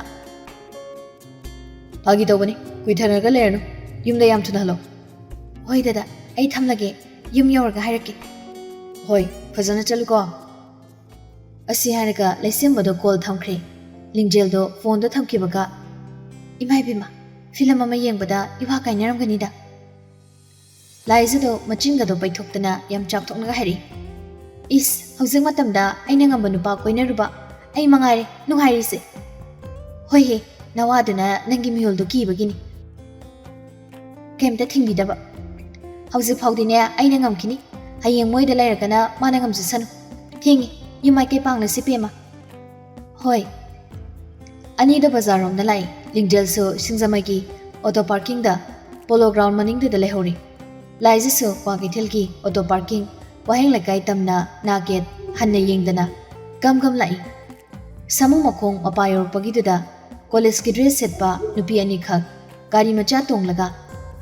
"ꯐꯥꯒꯤ ꯇꯧꯕꯅꯤ, ꯀꯨꯏꯊꯅꯔꯒ ꯂꯩꯔꯅꯨ꯫ ꯌꯨꯝꯗ ꯌꯥꯝ ꯊꯨꯅ ꯍꯜꯂꯣ꯫" "ꯍꯣꯏ ꯗꯗꯥ, ꯑꯩ ꯊꯝꯂꯒꯦ꯫ ꯌꯨꯝ ꯌꯧꯔꯒ ꯍꯥꯏꯔꯛꯀꯦ꯫" "ꯍꯣꯏ, ꯐꯖꯅ ꯆꯠꯂꯨꯀꯣ꯫" ꯑꯁꯤ ꯍꯥꯏꯔꯒ ꯂꯩꯁꯦꯝꯕꯗꯣ ꯀꯣꯜ ꯊꯝꯈ꯭ꯔꯦ꯫ ꯂꯤꯡꯖꯦꯜꯗꯣ ꯐꯣꯟꯗꯣ ꯊꯝꯈꯤꯕꯒ, "ꯏꯃꯥ ꯏꯕꯦꯝꯃ, ꯐꯤꯂꯝ ꯑꯃ ꯌꯦꯡꯕꯗ ꯏꯋꯥ ꯀꯥꯏꯅꯔꯝꯒꯅꯤꯗ꯫" ꯂꯥꯏꯖꯗꯣ ꯃꯆꯤꯟꯒꯗꯣ ꯄꯩꯊꯣꯛꯇꯅ ꯌꯥꯝ ꯆꯥꯎꯊꯣꯛꯅꯒ ꯍꯥꯏꯔꯛꯏ꯫ "ꯏꯁ, ꯍꯧꯖꯤꯛ ꯃꯇꯝꯗ ꯑꯩꯅ ꯉꯝꯕ ꯅꯨꯄꯥ ꯀꯣꯏꯅꯔꯨꯕ ꯑꯩ ꯃꯉꯥꯏꯔꯦ ꯅꯨꯡꯉꯥꯏꯔꯤꯁꯦ꯫" "ꯍꯣꯏꯍꯦ, ꯅꯋꯥꯗꯨꯅ ꯅꯪꯒꯤ ꯃꯤꯍꯨꯜꯗꯣ ꯀꯤꯕꯒꯤꯅꯤ꯫ ꯀꯩꯝꯇ ꯊꯤꯡꯕꯤꯗꯕ꯫ ꯍꯧꯖꯤꯛ ꯐꯥꯎꯗꯤꯅꯦ ꯑꯩꯅ ꯉꯝꯈꯤꯅꯤ꯫ ꯍꯌꯦꯡ ꯃꯣꯏꯗ ꯂꯩꯔꯒꯅ ꯃꯥꯅ ꯉꯝꯖꯁꯅꯨ꯫ ꯊꯦꯡꯉꯤ, ꯌꯨꯝ ꯃꯥꯏꯀꯩ ꯄꯥꯡꯂꯁꯤ ꯄꯦꯝꯃ꯫" "ꯍꯣꯏ, ꯑꯅꯤꯗꯣ ꯕꯖꯥꯔꯔꯣꯝꯗ ꯂꯥꯛꯏ꯫ ꯂꯤꯡꯖꯦꯜꯁꯨ ꯁꯤꯡꯖꯃꯩꯒꯤ ꯑꯣꯇꯣ ꯄꯥꯔꯀꯤꯡꯗ ꯄꯣꯂꯣ ꯒ꯭ꯔꯥꯎꯟ ꯃꯅꯤꯡꯗꯨꯗ ꯂꯩꯍꯧꯔꯤ꯫ ꯂꯥꯏꯖꯁꯨ ꯀ꯭ꯋꯥꯀꯩꯊꯦꯜꯒꯤ ꯑꯣꯇꯣ ꯄꯥꯔꯀꯤꯡ ꯋꯥꯍꯦꯡ ꯂꯩꯀꯥꯏ ꯇꯝꯅ ꯅꯥ ꯒꯦꯠ ꯍꯟꯅ ꯌꯦꯡꯗꯅ ꯒꯝ ꯒꯝ ꯂꯥꯛꯏ꯫ ꯁꯥꯃꯨ ꯃꯈꯣꯡ ꯃꯄꯥ ꯌꯧꯔꯛꯄꯒꯤꯗꯨꯗ ꯀꯣꯂꯦꯖꯀꯤ ꯗ꯭ꯔꯦꯁ ꯁꯦꯠꯄ ꯅꯨꯄꯤ ꯑꯅꯤꯈꯛ ꯒꯥꯔꯤ ꯃꯆꯥ ꯇꯣꯡꯂꯒ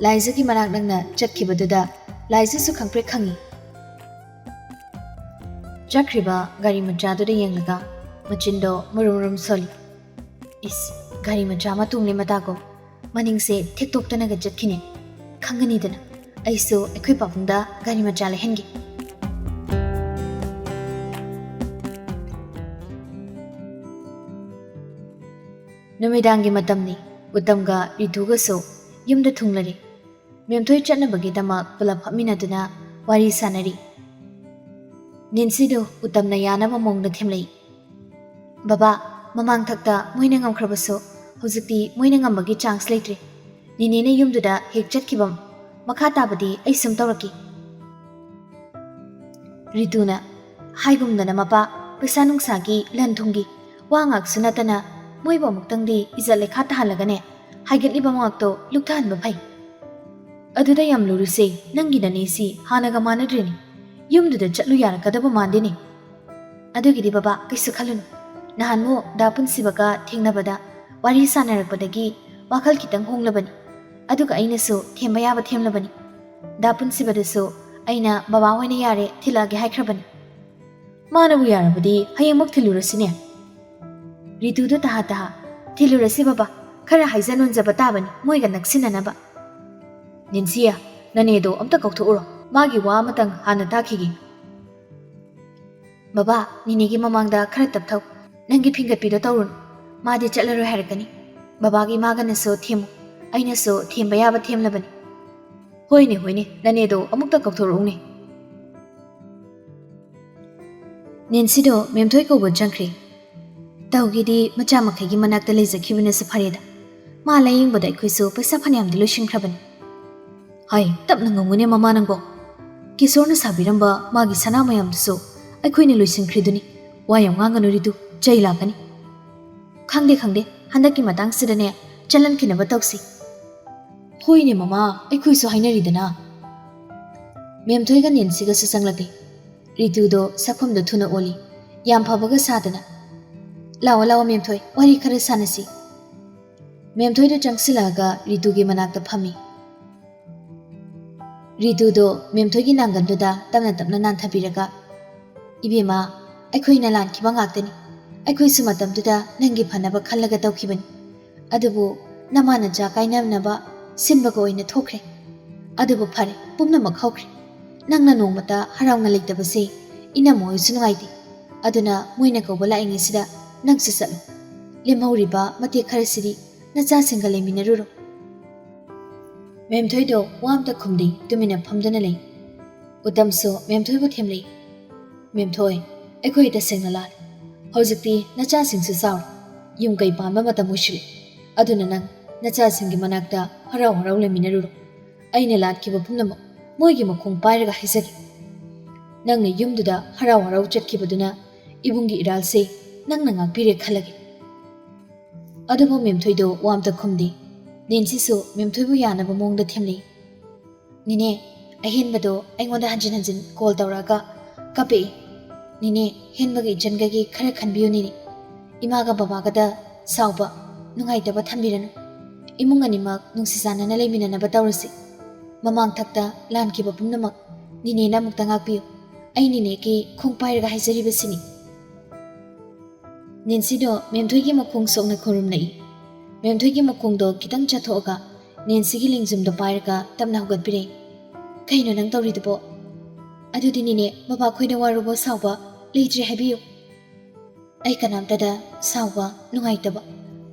ꯂꯥꯏꯖꯒꯤ ꯃꯅꯥꯛ ꯅꯛꯅ ꯆꯠꯈꯤꯕꯗꯨꯗ ꯂꯥꯏꯖꯁꯨ ꯈꯪꯄ꯭ꯔꯦꯛ ꯈꯪꯉꯤ꯫ ꯆꯠꯈ꯭ꯔꯤꯕ ꯒꯥꯔꯤ ꯃꯆꯥꯗꯨꯗ ꯌꯦꯡꯂꯒ ꯃꯆꯤꯟꯗꯣ ꯃꯨꯔꯨꯝ ꯃꯨꯔꯨꯝ ꯁꯣꯜꯂꯤ꯫ ꯏꯁ, ꯒꯥꯔꯤ ꯃꯆꯥ ꯑꯃ ꯇꯣꯡꯂꯦ ꯃꯇꯥꯒꯨꯝ꯫ ꯃꯅꯤꯡꯁꯦ ꯊꯦꯛꯇꯣꯛꯇꯅꯒ ꯆꯠꯈꯤꯅꯦ꯫ ꯈꯪꯒꯅꯤꯗꯅ, ꯑꯩꯁꯨ ꯑꯩꯈꯣꯏ ꯄꯥꯕꯨꯡꯗ ꯒꯥꯔꯤ ꯃꯆꯥ ꯂꯩꯍꯟꯒꯦ꯫ ꯅꯨꯃꯤꯗꯥꯡꯒꯤ ꯃꯇꯝꯅꯤ꯫ ꯎꯇꯝꯒ ꯔꯤꯇꯨꯒꯁꯨ ꯌꯨꯝꯗ ꯊꯨꯡꯂꯔꯦ꯫ ꯃꯦꯝꯊꯣꯏ ꯆꯠꯅꯕꯒꯤꯗꯃꯛ ꯄꯨꯂꯞ ꯐꯝꯃꯤꯟꯅꯗꯨꯅ ꯋꯥꯔꯤ ꯁꯥꯟꯅꯔꯤ꯫ ꯅꯦꯟꯁꯤꯗꯨ ꯎꯇꯝꯅ ꯌꯥꯅꯕ ꯃꯑꯣꯡꯗ ꯊꯦꯝꯂꯛꯏ꯫ "ꯕꯕꯥ, ꯃꯃꯥꯡ ꯊꯛꯇ ꯃꯣꯏꯅ ꯉꯝꯈ꯭ꯔꯕꯁꯨ ꯍꯧꯖꯤꯛꯇꯤ ꯃꯣꯏꯅ ꯉꯝꯕꯒꯤ ꯆꯥꯟꯁ ꯂꯩꯇ꯭ꯔꯦ꯫ ꯅꯦꯅꯦꯅ ꯌꯨꯝꯗꯨꯗ ꯍꯦꯛ ꯆꯠꯈꯤꯕ, ꯃꯈꯥ ꯇꯥꯕꯗꯤ ꯑꯩ ꯁꯨꯝ ꯇꯧꯔꯛꯀꯦ꯫" ꯔꯤꯇꯨꯅ, "ꯍꯥꯏꯒꯨꯝꯗꯅ ꯃꯄꯥ, ꯄꯩꯁꯥ ꯅꯨꯡꯁꯥꯒꯤ, ꯂꯟ ꯊꯨꯝꯒꯤ ꯋꯥ ꯉꯥꯛꯁꯨ ꯅꯠꯇꯅ ꯃꯣꯏꯕꯨ ꯑꯃꯨꯛꯇꯪꯗꯤ ꯏꯖꯠ ꯂꯩꯈꯥ ꯇꯥꯍꯜꯂꯒꯅꯦ, ꯍꯥꯏꯒꯠꯂꯤꯕ ꯃꯉꯥꯛꯇꯣ ꯂꯨꯞꯊꯍꯟꯕ ꯐꯩ꯫ ꯑꯗꯨꯗ ꯌꯥꯝ ꯂꯨꯔꯤꯁꯦ, ꯅꯪꯒꯤ ꯅꯅꯦꯁꯤ ꯍꯥꯟꯅꯒ ꯃꯥꯟꯅꯗ꯭ꯔꯦꯅꯦ꯫ ꯌꯨꯝꯗꯨꯗ ꯆꯠꯂꯨ ꯌꯥꯔꯛꯀꯗꯕ ꯃꯥꯟꯗꯦꯅꯦ꯫" "ꯑꯗꯨꯒꯤꯗꯤ ꯕꯕꯥ, ꯀꯩꯁꯨ ꯈꯜꯂꯨꯅꯨ꯫ ꯅꯍꯥꯟꯃꯨꯛ ꯗꯥ ꯄꯨꯟꯁꯤꯕꯒ ꯊꯦꯡꯅꯕꯗ ꯋꯥꯔꯤ ꯁꯥꯟꯅꯔꯛꯄꯗꯒꯤ ꯋꯥꯈꯜ ꯈꯤꯇꯪ ꯍꯣꯡꯂꯕꯅꯤ꯫ ꯑꯗꯨꯒ ꯑꯩꯅꯁꯨ ꯊꯦꯝꯕ ꯌꯥꯕ ꯊꯦꯝꯂꯕꯅꯤ꯫ ꯗꯥ ꯄꯨꯟꯁꯤꯕꯗꯁꯨ ꯑꯩꯅ ꯕꯕꯥ ꯍꯣꯏꯅ ꯌꯥꯔꯦ, ꯊꯤꯜꯂꯛꯑꯒꯦ ꯍꯥꯏꯈ꯭ꯔꯕꯅꯤ꯫ ꯃꯥꯅꯕꯨ ꯌꯥꯔꯕꯗꯤ ꯍꯌꯦꯡꯃꯛ ꯊꯤꯜꯂꯨꯔꯁꯤꯅꯦ꯫" ꯔꯤꯇꯨꯗꯨ ꯇꯍꯥ ꯇꯍꯥ, "ꯊꯤꯜꯂꯨꯔꯁꯤ ꯕꯕꯥ, ꯈꯔ ꯍꯥꯏꯖ ꯅꯣꯟꯖꯕ ꯇꯥꯕꯅꯤ ꯃꯣꯏꯒ ꯅꯛꯁꯤꯟꯅꯅꯕ꯫" "ꯅꯦꯟꯁꯤꯌꯥ, ꯅꯅꯦꯗꯣ ꯑꯝꯇ ꯀꯧꯊꯣꯛꯎꯔꯣ, ꯃꯥꯒꯤ ꯋꯥ ꯑꯃꯇꯪ ꯍꯥꯟꯅ ꯇꯥꯈꯤꯒꯦ꯫" "ꯕꯕꯥ, ꯅꯤꯅꯦꯒꯤ ꯃꯃꯥꯡꯗ ꯈꯔ ꯇꯞꯊꯧ꯫ ꯅꯪꯒꯤ ꯐꯤꯡꯒꯠꯄꯤꯗꯣ ꯇꯧꯔꯨꯅꯨ꯫ ꯃꯥꯗꯤ ꯆꯠꯂꯔꯣꯏ ꯍꯥꯏꯔꯛꯀꯅꯤ꯫ ꯕꯕꯥꯒꯤ ꯃꯥꯒꯅꯁꯨ ꯊꯦꯝꯃꯨ, ꯑꯩꯅꯁꯨ ꯊꯦꯝꯕ ꯌꯥꯕ ꯊꯦꯝꯂꯕꯅꯤ꯫" "ꯍꯣꯏꯅꯦ, ꯍꯣꯏꯅꯦ, ꯅꯅꯦꯗꯣ ꯑꯃꯨꯛꯇ ꯀꯧꯊꯣꯔꯛꯎꯅꯦ꯫" ꯅꯦꯟꯁꯤꯗꯣ ꯃꯦꯝꯊꯣꯏ ꯀꯧꯕ ꯆꯪꯈ꯭ꯔꯦ꯫ "ꯇꯧꯒꯦꯗꯤ ꯃꯆꯥ ꯃꯈꯩꯒꯤ ꯃꯅꯥꯛꯇ ꯂꯩꯖꯈꯤꯕꯅꯁꯨ ꯐꯔꯦꯗ꯫ ꯃꯥ ꯂꯥꯌꯦꯡꯕꯗ ꯑꯩꯈꯣꯏꯁꯨ ꯄꯩꯁꯥ ꯐꯅꯌꯥꯝꯗꯤ ꯂꯣꯏꯁꯤꯟꯈ꯭ꯔꯕꯅꯤ꯫" "ꯍꯥꯏ, ꯇꯞꯅ ꯉꯥꯡꯉꯨꯅꯦ ꯃꯃꯥ ꯅꯪꯕꯣ꯫ ꯀꯤꯁꯣꯔꯅ ꯁꯥꯕꯤꯔꯝꯕ ꯃꯥꯒꯤ ꯁꯅꯥ ꯃꯌꯥꯝꯗꯨꯁꯨ ꯑꯩꯈꯣꯏꯅ ꯂꯣꯏꯁꯤꯟꯈ꯭ꯔꯤꯗꯨꯅꯤ꯫ ꯋꯥ ꯌꯥꯝ ꯉꯥꯡꯒꯅꯨ ꯔꯤꯇꯨ, ꯆꯩ ꯂꯥꯛꯀꯅꯤ꯫" "ꯈꯪꯗꯦ, ꯈꯪꯗꯦ, ꯍꯟꯗꯛꯀꯤ ꯃꯇꯥꯡꯁꯤꯗꯅꯦ ꯆꯠꯍꯟꯈꯤꯅꯕ ꯇꯧꯁꯤ꯫" "ꯍꯣꯏꯅꯦ ꯃꯃꯥ, ꯑꯩꯈꯣꯏꯁꯨ ꯍꯥꯏꯅꯔꯤꯗꯅ꯫" ꯃꯦꯝꯊꯣꯏꯒ ꯅꯦꯟꯁꯤꯒꯁꯨ ꯆꯪꯂꯛꯂꯦ꯫ ꯔꯤꯇꯨꯗꯣ ꯁꯛꯐꯝꯗꯣ ꯊꯨꯅ ꯑꯣꯜꯂꯤ꯫ ꯌꯥꯝ ꯐꯕꯒ ꯁꯥꯗꯅ, "ꯂꯥꯛꯑꯣ, ꯂꯥꯛꯑꯣ ꯃꯦꯝꯊꯣꯏ, ꯋꯥꯔꯤ ꯈꯔ ꯁꯥꯟꯅꯁꯤ꯫" ꯃꯦꯝꯊꯣꯏꯗꯣ ꯆꯪꯁꯤꯜꯂꯛꯑꯒ ꯔꯤꯇꯨꯒꯤ ꯃꯅꯥꯛꯇ ꯐꯝꯃꯤ꯫ ꯔꯤꯇꯨꯗꯣ ꯃꯦꯝꯊꯣꯏꯒꯤ ꯅꯥꯡꯒꯟꯗꯨꯗ ꯇꯞꯅ ꯇꯞꯅ ꯅꯥꯟꯊꯕꯤꯔꯒ, "ꯏꯕꯦꯝꯃ, ꯑꯩꯈꯣꯏꯅ ꯂꯥꯟꯈꯤꯕ ꯉꯥꯛꯇꯅꯤ꯫ ꯑꯩꯈꯣꯏꯁꯨ ꯃꯇꯝꯗꯨꯗ ꯅꯪꯒꯤ ꯐꯅꯕ ꯈꯜꯂꯒ ꯇꯧꯈꯤꯕꯅꯤ꯫ ꯑꯗꯨꯕꯨ ꯅꯃꯥ ꯅꯆꯥ ꯀꯥꯏꯅꯅꯕ ꯁꯤꯟꯕꯒ ꯑꯣꯏꯅ ꯊꯣꯛꯈ꯭ꯔꯦ꯫ ꯑꯗꯨꯕꯨ ꯐꯔꯦ, ꯄꯨꯝꯅꯃꯛ ꯍꯧꯈ꯭ꯔꯦ꯫ ꯅꯪꯅ ꯅꯣꯡꯃꯇ ꯍꯔꯥꯎꯅ ꯂꯩꯇꯕꯁꯦ ꯏꯅꯝꯃ ꯍꯣꯏꯁꯨ ꯅꯨꯡꯉꯥꯏꯇꯦ꯫ ꯑꯗꯨꯅ ꯃꯣꯏꯅ ꯀꯧꯕ ꯂꯥꯛꯏꯉꯩꯁꯤꯗ ꯅꯪꯁꯨ ꯆꯠꯂꯨ꯫ ꯂꯦꯝꯍꯧꯔꯤꯕ ꯃꯇꯦꯛ ꯈꯔꯁꯤꯗꯤ ꯅꯆꯥꯁꯤꯡꯒ ꯂꯩꯃꯤꯟꯅꯔꯨꯔꯣ꯫" ꯃꯦꯝꯊꯣꯏꯗꯣ ꯋꯥ ꯑꯝꯇ ꯈꯨꯝꯗꯦ, ꯇꯨꯃꯤꯟꯅ ꯐꯝꯗꯨꯅ ꯂꯩ꯫ ꯎꯇꯝꯁꯨ ꯃꯦꯝꯊꯣꯏꯕꯨ ꯊꯦꯝꯂꯛꯏ꯫ "ꯃꯦꯝꯊꯣꯏ, ꯑꯩꯈꯣꯏ ꯇꯁꯦꯡꯅ ꯂꯥꯜꯂꯦ꯫ ꯍꯧꯖꯤꯛꯇꯤ ꯅꯆꯥꯁꯤꯡꯁꯨ ꯆꯥꯎꯔꯦ, ꯌꯨꯝ ꯀꯩ ꯄꯥꯟꯕ ꯃꯇꯝ ꯑꯣꯏꯁꯤꯜꯂꯦ꯫ ꯑꯗꯨꯅ ꯅꯪ ꯅꯆꯥꯁꯤꯡꯒꯤ ꯃꯅꯥꯛꯇ ꯍꯔꯥꯎ ꯍꯔꯥꯎ ꯂꯩꯃꯤꯟꯅꯔꯨꯔꯣ꯫ ꯑꯩꯅ ꯂꯥꯟꯈꯤꯕ ꯄꯨꯝꯅꯃꯛ ꯃꯣꯏꯒꯤ ꯃꯈꯣꯡ ꯄꯥꯏꯔꯒ ꯍꯥꯏꯖꯒꯦ꯫ ꯅꯪꯅ ꯌꯨꯝꯗꯨꯗ ꯍꯔꯥꯎ ꯍꯔꯥꯎ ꯆꯠꯈꯤꯕꯗꯨꯅ ꯏꯕꯨꯡꯒꯤ ꯏꯔꯥꯜꯁꯦ ꯅꯪꯅ ꯉꯥꯛꯄꯤꯔꯦ ꯈꯜꯂꯒꯦ꯫" ꯑꯗꯨꯕꯨ ꯃꯦꯝꯊꯣꯏꯗꯣ ꯋꯥ ꯑꯝꯇ ꯈꯨꯝꯗꯦ꯫ ꯅꯦꯟꯁꯤꯁꯨ ꯃꯦꯝꯊꯣꯏꯕꯨ ꯌꯥꯅꯕ ꯃꯑꯣꯡꯗ ꯊꯦꯝꯂꯤ꯫ "ꯅꯦꯅꯦ, ꯑꯍꯦꯟꯕꯗꯣ ꯑꯩꯉꯣꯟꯗ ꯍꯟꯖꯤꯟ ꯍꯟꯖꯤꯟ ꯀꯣꯜ ꯇꯧꯔꯛꯑꯒ ꯀꯥꯞꯄꯛꯏ꯫ ꯅꯦꯅꯦ, ꯍꯦꯟꯕꯒ ꯏꯆꯟꯒꯒꯤ ꯈꯔ ꯈꯟꯕꯤꯌꯨ ꯅꯦꯅꯦ꯫ ꯏꯃꯥꯒ ꯕꯕꯥꯒꯗ ꯁꯥꯎꯕ, ꯅꯨꯡꯉꯥꯏꯇꯕ ꯊꯝꯕꯤꯔꯅꯨ꯫ ꯏꯃꯨꯡ ꯑꯅꯤꯃꯛ ꯅꯨꯡꯁꯤ ꯆꯥꯟꯅꯅ ꯂꯩꯃꯤꯟꯅꯅꯕ ꯇꯧꯔꯁꯤ꯫ ꯃꯃꯥꯡꯊꯛꯇ ꯂꯥꯟꯈꯤꯕ ꯄꯨꯝꯅꯃꯛ ꯅꯦꯅꯦꯅ ꯑꯃꯨꯛꯇ ꯉꯥꯛꯄꯤꯌꯨ꯫ ꯑꯩ ꯅꯦꯅꯦꯒꯤ ꯈꯣꯡ ꯄꯥꯏꯔꯒ ꯍꯥꯏꯖꯔꯤꯕꯁꯤꯅꯤ꯫" ꯅꯦꯟꯁꯤꯗꯣ ꯃꯦꯝꯊꯣꯏꯒꯤ ꯃꯈꯣꯡ ꯁꯣꯛꯅ ꯈꯨꯔꯨꯝꯂꯛꯏ꯫ ꯃꯦꯝꯊꯣꯏꯒꯤ ꯃꯈꯣꯡꯗꯣ ꯈꯤꯇꯪ ꯆꯠꯊꯣꯛꯑꯒ ꯅꯦꯟꯁꯤꯒꯤ ꯂꯦꯡꯖꯨꯝꯗꯣ ꯄꯥꯏꯔꯒ ꯇꯞꯅ ꯍꯧꯒꯠꯄꯤꯔꯦ꯫ "ꯀꯩꯅꯣ ꯅꯪ ꯇꯧꯔꯤꯗꯨꯕꯣ?" "ꯑꯗꯨꯗꯤꯅꯤꯅꯦ, ꯕꯕꯥꯈꯣꯏꯗ ꯋꯥꯔꯨꯕ ꯁꯥꯎꯕ ꯂꯩꯇ꯭ꯔꯦ ꯍꯥꯏꯕꯤꯌꯨ꯫" "ꯑꯩ ꯀꯅꯥꯝꯇꯗ ꯁꯥꯎꯕ, ꯅꯨꯡꯉꯥꯏꯇꯕ,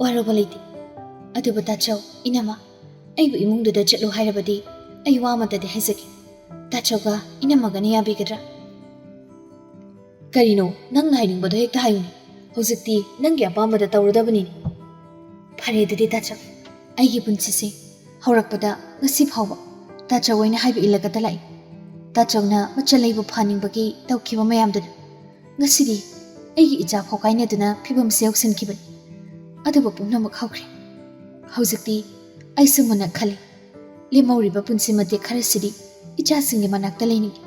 ꯋꯥꯔꯧꯕ ꯂꯩꯇꯦ꯫ ꯑꯗꯨꯕꯨ ꯇꯥꯆꯧ, ꯏꯅꯝꯃ, ꯑꯩꯕꯨ ꯏꯃꯨꯡꯗꯨꯗ ꯆꯠꯂꯨ ꯍꯥꯏꯔꯕꯗꯤ ꯑꯩ ꯋꯥ ꯑꯃꯇꯗꯤ ꯍꯥꯏꯖꯒꯦ꯫ ꯇꯥꯆꯧꯒ ꯏꯅꯝꯃꯒꯅ ꯌꯥꯕꯤꯒꯗ꯭ꯔꯥ?" "ꯀꯔꯤꯅꯣ ꯅꯪꯅ ꯍꯥꯏꯅꯤꯡꯕꯗꯣ ꯍꯦꯛꯇ ꯍꯥꯏꯌꯨꯅꯦ꯫ ꯍꯧꯖꯤꯛꯇꯤ ꯅꯪꯒꯤ ꯑꯄꯥꯝꯕꯗ ꯇꯧꯔꯗꯕꯅꯤꯅꯦ꯫" "ꯐꯔꯦ ꯑꯗꯨꯗꯤ ꯇꯥꯆꯧ, ꯑꯩꯒꯤ ꯄꯨꯟꯁꯤꯁꯦ ꯍꯧꯔꯛꯄꯗ ꯉꯁꯤ ꯐꯥꯎꯕ ꯇꯥꯆꯧ ꯑꯣꯏꯅ ꯍꯥꯏꯕ ꯏꯜꯂꯒꯇ ꯂꯥꯛꯏ꯫ ꯇꯥꯆꯧꯅ ꯃꯆꯜ ꯑꯩꯕꯨ ꯐꯍꯟꯅꯤꯡꯕꯒꯤ ꯇꯧꯈꯤꯕ ꯃꯌꯥꯝꯗꯨꯅ ꯉꯁꯤꯗꯤ ꯑꯩꯒꯤ ꯏꯆꯥ ꯐꯥꯎ ꯀꯥꯏꯅꯗꯨꯅ ꯐꯤꯕꯝꯁꯦ ꯌꯧꯁꯤꯟꯈꯤꯕꯅꯤ꯫ ꯑꯗꯨꯕꯨ ꯄꯨꯝꯅꯃꯛ ꯍꯧꯈ꯭ꯔꯦ꯫ ꯍꯧꯖꯤꯛꯇꯤ ꯑꯩꯁꯨ ꯃꯨꯟꯅ ꯈꯜꯂꯤ, ꯂꯦꯝꯍꯧꯔꯤꯕ ꯄꯨꯟꯁꯤ ꯃꯇꯦꯛ ꯈꯔꯁꯤꯗꯤ ꯏꯆꯥꯁꯤꯡꯒꯤ ꯃꯅꯥꯛꯇ ꯂꯩꯅꯤꯡꯏ꯫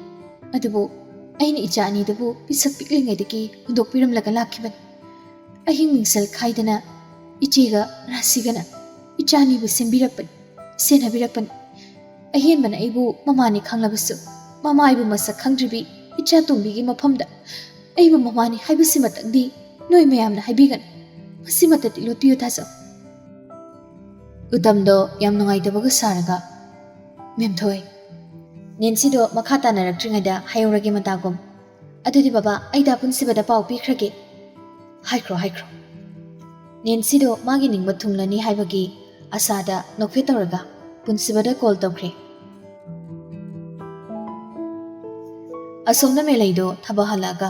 ꯑꯗꯨꯕꯨ ꯑꯩꯅ ꯏꯆꯥ ꯑꯅꯤꯗꯨꯕꯨ ꯄꯤꯁꯛ ꯄꯤꯛꯂꯤꯉꯩꯗꯒꯤ ꯍꯨꯟꯗꯣꯛꯄꯤꯔꯝꯂꯒ ꯂꯥꯛꯈꯤꯕꯅꯤ꯫ ꯑꯍꯤꯡ ꯃꯤꯡꯁꯦꯜ ꯈꯥꯏꯗꯅ ꯏꯆꯦꯒ ꯔꯥꯁꯤꯒꯅ ꯏꯆꯥ ꯑꯅꯤꯕꯨ ꯁꯦꯝꯕꯤꯔꯛꯄꯅꯤ, ꯁꯦꯟꯅꯕꯤꯔꯛꯄꯅꯤ꯫ ꯑꯍꯦꯟꯕꯅ ꯑꯩꯕꯨ ꯃꯃꯥꯅꯤ ꯈꯪꯂꯕꯁꯨ, ꯃꯃꯥ ꯑꯩꯕꯨ ꯃꯁꯛ ꯈꯪꯗ꯭ꯔꯤꯕꯤ ꯏꯆꯥ ꯇꯣꯝꯕꯤꯒꯤ ꯃꯐꯝꯗ ꯑꯩꯕꯨ ꯃꯃꯥꯅꯤ ꯍꯥꯏꯕꯁꯤꯃꯇꯪꯗꯤ ꯅꯣꯏ ꯃꯌꯥꯝꯅ ꯍꯥꯏꯕꯤꯒꯅꯨ꯫ ꯃꯁꯤꯃꯇꯗꯤ ꯂꯣꯠꯄꯤꯌꯨ ꯇꯥꯖꯧ꯫ ꯎꯇꯝꯗꯣ ꯌꯥꯝ ꯅꯨꯡꯉꯥꯏꯇꯕꯒ ꯁꯥꯔꯒ, "ꯃꯦꯝꯊꯣꯏ, ꯅꯦꯟꯁꯤꯗꯣ ꯃꯈꯥ ꯇꯥꯅꯔꯛꯇ꯭ꯔꯤꯉꯩꯗ ꯍꯥꯏꯍꯧꯔꯒꯦ ꯃꯇꯥꯒꯨꯝ꯫ ꯑꯗꯨꯗꯤ ꯕꯕꯥ, ꯑꯩ ꯗꯥ ꯄꯨꯟꯁꯤꯕꯗ ꯄꯥꯎ ꯄꯤꯈ꯭ꯔꯒꯦ꯫" "ꯍꯥꯏꯈ꯭ꯔꯣ, ꯍꯥꯏꯈ꯭ꯔꯣ꯫" ꯅꯦꯟꯁꯤꯗꯣ ꯃꯥꯒꯤ ꯅꯤꯡꯕ ꯊꯨꯡꯂꯅꯤ ꯍꯥꯏꯕꯒꯤ ꯑꯁꯥꯗ ꯅꯣꯛꯐꯦꯠ ꯇꯧꯔꯒ ꯄꯨꯟꯁꯤꯕꯗ ꯀꯣꯜ ꯇꯧꯈ꯭ꯔꯦ꯫ ꯑꯁꯣꯝꯗ ꯃꯦꯂꯩꯗꯣ ꯊꯕꯛ ꯍꯜꯂꯛꯑꯒ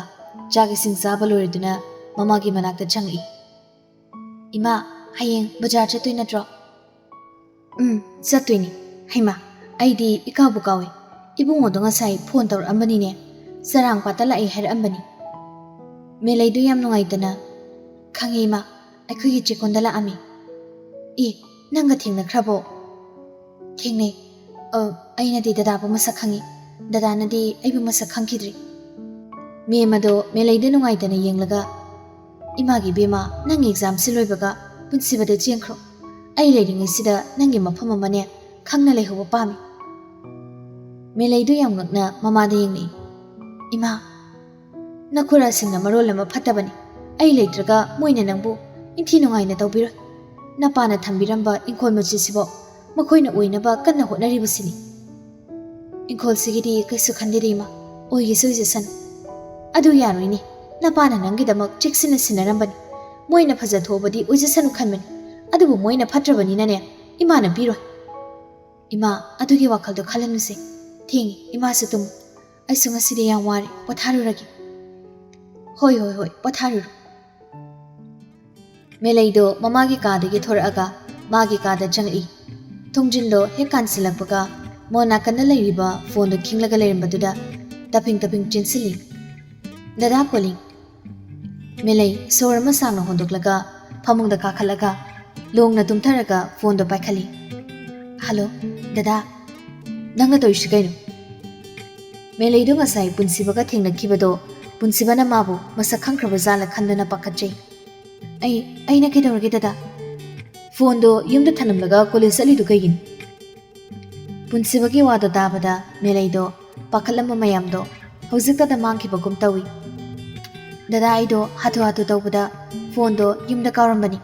ꯆꯥꯛ ꯏꯁꯤꯡ ꯆꯥꯕ ꯂꯣꯏꯔꯗꯨꯅ ꯃꯃꯥꯒꯤ ꯃꯅꯥꯛꯇ ꯆꯪꯉꯛꯏ꯫ "ꯏꯃꯥ, ꯍꯌꯦꯡ ꯕꯖꯥꯔ ꯆꯠꯇꯣꯏ ꯅꯠꯇ꯭ꯔꯣ?" "ꯎꯝ, ꯆꯠꯇꯣꯏꯅꯤ꯫ ꯍꯩꯃꯥ, ꯑꯩꯗꯤ ꯏꯀꯥꯎꯕꯨ ꯀꯥꯎꯏ꯫ ꯏꯕꯨꯡꯉꯣꯗꯣ ꯉꯁꯥꯏ ꯐꯣꯟ ꯇꯧꯔꯛꯑꯝꯕꯅꯤꯅꯦ, ꯆꯔꯥꯡꯄꯥꯠꯇ ꯂꯥꯛꯏ ꯍꯥꯏꯔꯛꯑꯝꯕꯅꯤ꯫" ꯃꯦꯂꯩꯗꯨ ꯌꯥꯝ ꯅꯨꯡꯉꯥꯏꯇꯅ, "ꯈꯪꯉꯤ ꯏꯃꯥ, ꯑꯩꯈꯣꯏꯒꯤ ꯆꯦꯛꯀꯣꯟꯗ ꯂꯥꯛꯑꯝꯃꯤ꯫" "ꯑꯦ, ꯅꯪꯒ ꯊꯦꯡꯅꯈ꯭ꯔꯕꯣ?" "ꯊꯦꯡꯅꯩ꯫ ꯑ, ꯑꯩꯅꯗꯤ ꯗꯗꯥꯕꯨ ꯃꯁꯛ ꯈꯪꯉꯤ, ꯗꯗꯥꯅꯗꯤ ꯑꯩꯕꯨ ꯃꯁꯛ ꯈꯪꯈꯤꯗ꯭ꯔꯤ꯫" ꯃꯦꯝ ꯑꯗꯣ ꯃꯦꯂꯩꯗ ꯅꯨꯡꯉꯥꯏꯇꯅ ꯌꯦꯡꯂꯒ, "ꯏꯃꯥꯒꯤ ꯏꯕꯦꯝꯃ, ꯅꯪ ꯑꯦꯛꯖꯥꯝꯁꯤ ꯂꯣꯏꯕꯒ ꯄꯨꯟꯁꯤꯕꯗ ꯆꯦꯟꯈ꯭ꯔꯣ꯫ ꯑꯩ ꯂꯩꯔꯤꯉꯩꯁꯤꯗ ꯅꯪꯒꯤ ꯃꯐꯝ ꯑꯃꯅꯦ ꯈꯪꯅ ꯂꯩꯍꯧꯕ ꯄꯥꯝꯃꯤ꯫" ꯃꯦꯂꯩꯗꯨ ꯌꯥꯝ ꯉꯛꯅ ꯃꯃꯥꯗ ꯌꯦꯡꯂꯛꯏ꯫ "ꯏꯃꯥ, ꯅꯈꯨꯔꯥꯁꯤꯡꯅ ꯃꯔꯣꯜ ꯑꯃ ꯐꯠꯇꯕꯅꯤ꯫ ꯑꯩ ꯂꯩꯇ꯭ꯔꯒ ꯃꯣꯏꯅ ꯅꯪꯕꯨ ꯏꯟꯊꯤ ꯅꯨꯡꯉꯥꯏꯅ ꯇꯧꯕꯤꯔꯣꯏ꯫ ꯅꯄꯥꯅ ꯊꯝꯕꯤꯔꯝꯕ ꯏꯪꯈꯣꯜ ꯃꯆꯤꯠꯁꯤꯕꯣ ꯃꯈꯣꯏꯅ ꯑꯣꯏꯅꯕ ꯀꯟꯅ ꯍꯣꯠꯅꯔꯤꯕꯁꯤꯅꯤ꯫" "ꯏꯪꯈꯣꯜꯁꯤꯒꯤꯗꯤ ꯀꯩꯁꯨ ꯈꯟꯗꯦꯗ ꯏꯃꯥ, ꯑꯣꯏꯒꯦꯁꯨ ꯑꯣꯏꯖꯁꯅꯨ꯫" "ꯑꯗꯨ ꯌꯥꯔꯣꯏꯅꯦ, ꯅꯄꯥꯅ ꯅꯪꯒꯤꯗꯃꯛ ꯆꯦꯛꯁꯤꯟꯅ ꯁꯤꯟꯅꯔꯝꯕꯅꯤ꯫ ꯃꯣꯏꯅ ꯐꯖꯊꯣꯛꯑꯕꯗꯤ ꯑꯣꯏꯖꯁꯅꯨ ꯈꯟꯕꯅꯤ, ꯑꯗꯨꯕꯨ ꯃꯣꯏꯅ ꯐꯠꯇ꯭ꯔꯕꯅꯤꯅꯅꯦ ꯏꯃꯥꯅ ꯄꯤꯔꯣꯏ꯫" "ꯏꯃꯥ, ꯑꯗꯨꯒꯤ ꯋꯥꯈꯜꯗꯣ ꯈꯜꯂꯅꯨꯁꯦ꯫ ꯊꯦꯡꯉꯤ, ꯏꯃꯥꯁꯨ ꯇꯨꯝꯃꯨ꯫ ꯑꯩꯁꯨ ꯉꯁꯤꯗꯤ ꯌꯥꯝ ꯋꯥꯔꯦ, ꯄꯣꯊꯥꯔꯨꯔꯒꯦ꯫" "ꯍꯣꯏ, ꯍꯣꯏ, ꯍꯣꯏ, ꯄꯣꯊꯥꯔꯨꯔꯣ꯫" ꯃꯦꯂꯩꯗꯣ ꯃꯃꯥꯒꯤ ꯀꯥꯗꯒꯤ ꯊꯣꯔꯛꯑꯒ ꯃꯥꯒꯤ ꯀꯥꯗ ꯆꯪꯉꯛꯏ꯫ ꯊꯣꯡꯖꯤꯟꯗꯣ ꯍꯦꯛ ꯀꯥꯟꯁꯤꯜꯂꯛꯄꯒ ꯃꯣꯟ ꯅꯥꯀꯟꯗ ꯂꯩꯔꯤꯕ ꯐꯣꯟꯗꯣ ꯈꯤꯡꯂꯒ ꯂꯩꯔꯝꯕꯗꯨꯗ ꯇꯞꯐꯤꯡ ꯇꯞꯐꯤꯡ ꯆꯦꯟꯁꯤꯜꯂꯤ꯫ "ꯗꯗꯥ calling꯫" ꯃꯦꯂꯩ ꯁꯣꯔ ꯑꯃ ꯁꯥꯡꯅ ꯍꯣꯟꯗꯣꯛꯂꯒ ꯐꯃꯨꯡꯗ ꯀꯥꯈꯠꯂꯒ ꯂꯣꯡꯅ ꯇꯨꯝꯊꯔꯒ ꯐꯣꯟꯗꯣ ꯄꯥꯏꯈꯠꯂꯤ꯫ "ꯍꯜꯂꯣ, ꯗꯗꯥ, ꯅꯪꯅ ꯇꯧꯔꯤꯁꯤ ꯀꯩꯅꯣ?" ꯃꯦꯂꯩꯗꯣ ꯉꯁꯥꯏ ꯄꯨꯟꯁꯤꯕꯒ ꯊꯦꯡꯅꯈꯤꯕꯗꯣ ꯄꯨꯟꯁꯤꯕꯅ ꯃꯥꯕꯨ ꯃꯁꯛ ꯈꯪꯈ꯭ꯔꯕ ꯖꯥꯠꯂ ꯈꯟꯗꯨꯅ ꯄꯥꯈꯠꯆꯩ꯫ "ꯑꯩ, ꯑꯩꯅ ꯀꯩꯗꯧꯔꯒꯦ ꯗꯗꯥ?" "ꯐꯣꯟꯗꯣ ꯌꯨꯝꯗ ꯊꯅꯝꯂꯒ ꯀꯣꯂꯦꯖ ꯆꯠꯂꯤꯗꯨ ꯀꯩꯒꯤꯅꯣ?" ꯄꯨꯟꯁꯤꯕꯒꯤ ꯋꯥꯗꯣ ꯇꯥꯕꯗ ꯃꯦꯂꯩꯗꯣ ꯄꯥꯈꯠꯂꯝꯕ ꯃꯌꯥꯝꯗꯣ ꯍꯧꯖꯤꯛꯇꯗ ꯃꯥꯡꯈꯤꯕꯒꯨꯝ ꯇꯧꯏ꯫ "ꯗꯗꯥ, ꯑꯩꯗꯣ ꯍꯥꯊꯨ ꯍꯥꯊꯨ ꯇꯧꯕꯗ ꯐꯣꯟꯗꯣ ꯌꯨꯝꯗ ꯀꯥꯎꯔꯝꯕꯅꯤ꯫"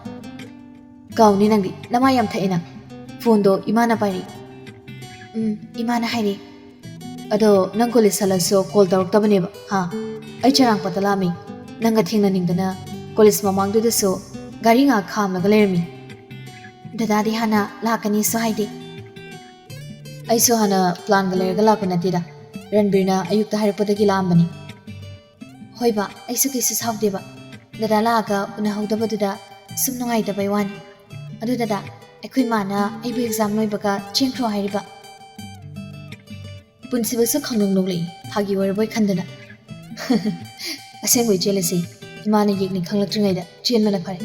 "ꯀꯥꯎꯅꯤ ꯅꯪꯗꯤ, ꯅꯃꯥꯏ ꯌꯥꯝ ꯊꯛꯑꯦ ꯅꯪ꯫ ꯐꯣꯟꯗꯣ ꯏꯃꯥꯅ ꯄꯥꯏꯔꯛꯏ꯫" "ꯎꯝ, ꯏꯃꯥꯅ ꯍꯥꯏꯔꯛꯏ꯫" "ꯑꯗꯣ ꯅꯪ ꯀꯣꯂꯦꯖ ꯍꯜꯂꯁꯨ ꯀꯣꯜ ꯇꯧꯔꯛꯇꯕꯅꯦꯕ, ꯍꯥ? ꯑꯩ ꯆꯔꯥꯡꯄꯥꯠꯇ ꯂꯥꯛꯑꯝꯃꯤ꯫ ꯅꯪꯒ ꯊꯦꯡꯅꯅꯤꯡꯗꯅ ꯀꯣꯂꯦꯖ ꯃꯃꯥꯡꯗꯨꯗꯁꯨ ꯒꯥꯔꯤ ꯉꯥꯏꯍꯥꯛ ꯈꯥꯝꯂꯒ ꯂꯩꯔꯝꯃꯤ꯫" "ꯗꯗꯥꯗꯤ ꯍꯥꯟꯅ ꯂꯥꯛꯀꯅꯤꯁꯨ ꯍꯥꯏꯗꯦ꯫" "ꯑꯩꯁꯨ ꯍꯥꯟꯅ ꯄ꯭ꯂꯥꯟꯒ ꯂꯩꯔꯒ ꯂꯥꯛꯄ ꯅꯠꯇꯦꯗ, ꯔꯟꯕꯤꯔꯅ ꯑꯌꯨꯛꯇ ꯍꯥꯏꯔꯛꯄꯗꯒꯤ ꯂꯥꯛꯑꯝꯕꯅꯤ꯫" "ꯍꯣꯏꯕ, ꯑꯩꯁꯨ ꯀꯩꯁꯨ ꯁꯥꯎꯗꯦꯕ꯫ ꯗꯗꯥ ꯂꯥꯛꯑꯒ ꯎꯅꯍꯧꯗꯕꯗꯨꯗ ꯁꯨꯝ ꯅꯨꯡꯉꯥꯏꯇꯕꯩ ꯋꯥꯅꯤ꯫ ꯑꯗꯨ ꯗꯗꯥ, ꯑꯩꯈꯣꯏ ꯃꯥꯅ ꯑꯩꯕꯨ ꯑꯦꯛꯖꯥꯝ ꯂꯣꯏꯕꯒ ꯆꯦꯟꯈ꯭ꯔꯣ ꯍꯥꯏꯔꯤꯕ꯫" ꯄꯨꯟꯁꯤꯕꯁꯨ ꯈꯪꯅꯣꯡ ꯅꯣꯛꯂꯛꯏ, ꯐꯥꯒꯤ ꯑꯣꯏꯔꯕꯣꯏ ꯈꯟꯗꯅ꯫ "ꯑꯁꯦꯡꯕꯩ ꯆꯦꯜꯂꯁꯤ, ꯏꯃꯥꯅ ꯌꯦꯛꯅꯤ ꯈꯪꯂꯛꯇ꯭ꯔꯤꯉꯩꯗ ꯆꯦꯟꯕꯅ ꯐꯔꯦ꯫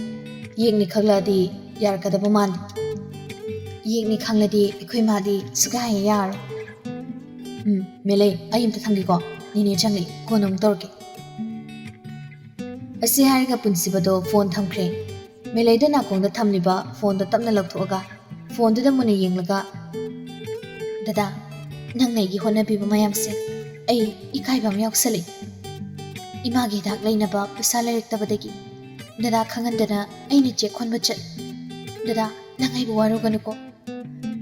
ꯌꯦꯛꯅꯤ ꯈꯪꯂꯛꯑꯗꯤ ꯌꯥꯔꯛꯀꯗꯕ ꯃꯥꯟꯗꯦ꯫ ꯌꯦꯛꯅꯤ ꯈꯪꯂꯗꯤ ꯑꯩꯈꯣꯏ ꯃꯥꯗꯤ ꯁꯨꯛꯌꯥ ꯍꯦꯛ ꯌꯥꯔꯔꯣꯏ꯫" "ꯎꯝ, ꯃꯦꯂꯩ, ꯑꯩ ꯑꯝꯇ ꯊꯝꯒꯦꯀꯣ꯫ ꯅꯦꯅꯦ ꯆꯪꯂꯛꯏ, ꯀꯣꯟꯅ ꯑꯃꯨꯛ ꯇꯧꯔꯛꯀꯦ꯫" ꯑꯁꯤ ꯍꯥꯏꯔꯒ ꯄꯨꯟꯁꯤꯕꯗꯣ ꯐꯣꯟ ꯊꯝꯈ꯭ꯔꯦ꯫ ꯃꯦꯂꯩꯗ ꯅꯥꯀꯣꯡꯗ ꯊꯝꯂꯤꯕ ꯐꯣꯟꯗꯣ ꯇꯞꯅ ꯂꯧꯊꯣꯛꯑꯒ ꯐꯣꯟꯗꯨꯗ ꯃꯨꯟꯅ ꯌꯦꯡꯂꯒ, "ꯗꯗꯥ, ꯅꯪꯅ ꯑꯩꯒꯤ ꯍꯣꯠꯅꯕꯤꯕ ꯃꯌꯥꯝꯁꯦ ꯑꯩ ꯏꯀꯥꯏꯕ ꯑꯃ ꯌꯥꯎꯁꯜꯂꯛꯏ꯫ ꯏꯃꯥꯒꯤ ꯍꯤꯗꯥꯛ ꯂꯩꯅꯕ ꯄꯩꯁꯥ ꯂꯩꯔꯛꯇꯕꯗꯒꯤ ꯗꯗꯥ ꯈꯪꯍꯟꯗꯅ ꯑꯩꯅ ꯆꯦꯛ ꯍꯣꯟꯕ ꯆꯠ꯫ ꯗꯗꯥ, ꯅꯪ ꯑꯩꯕꯨ ꯋꯥꯔꯧꯒꯅꯨꯀꯣ꯫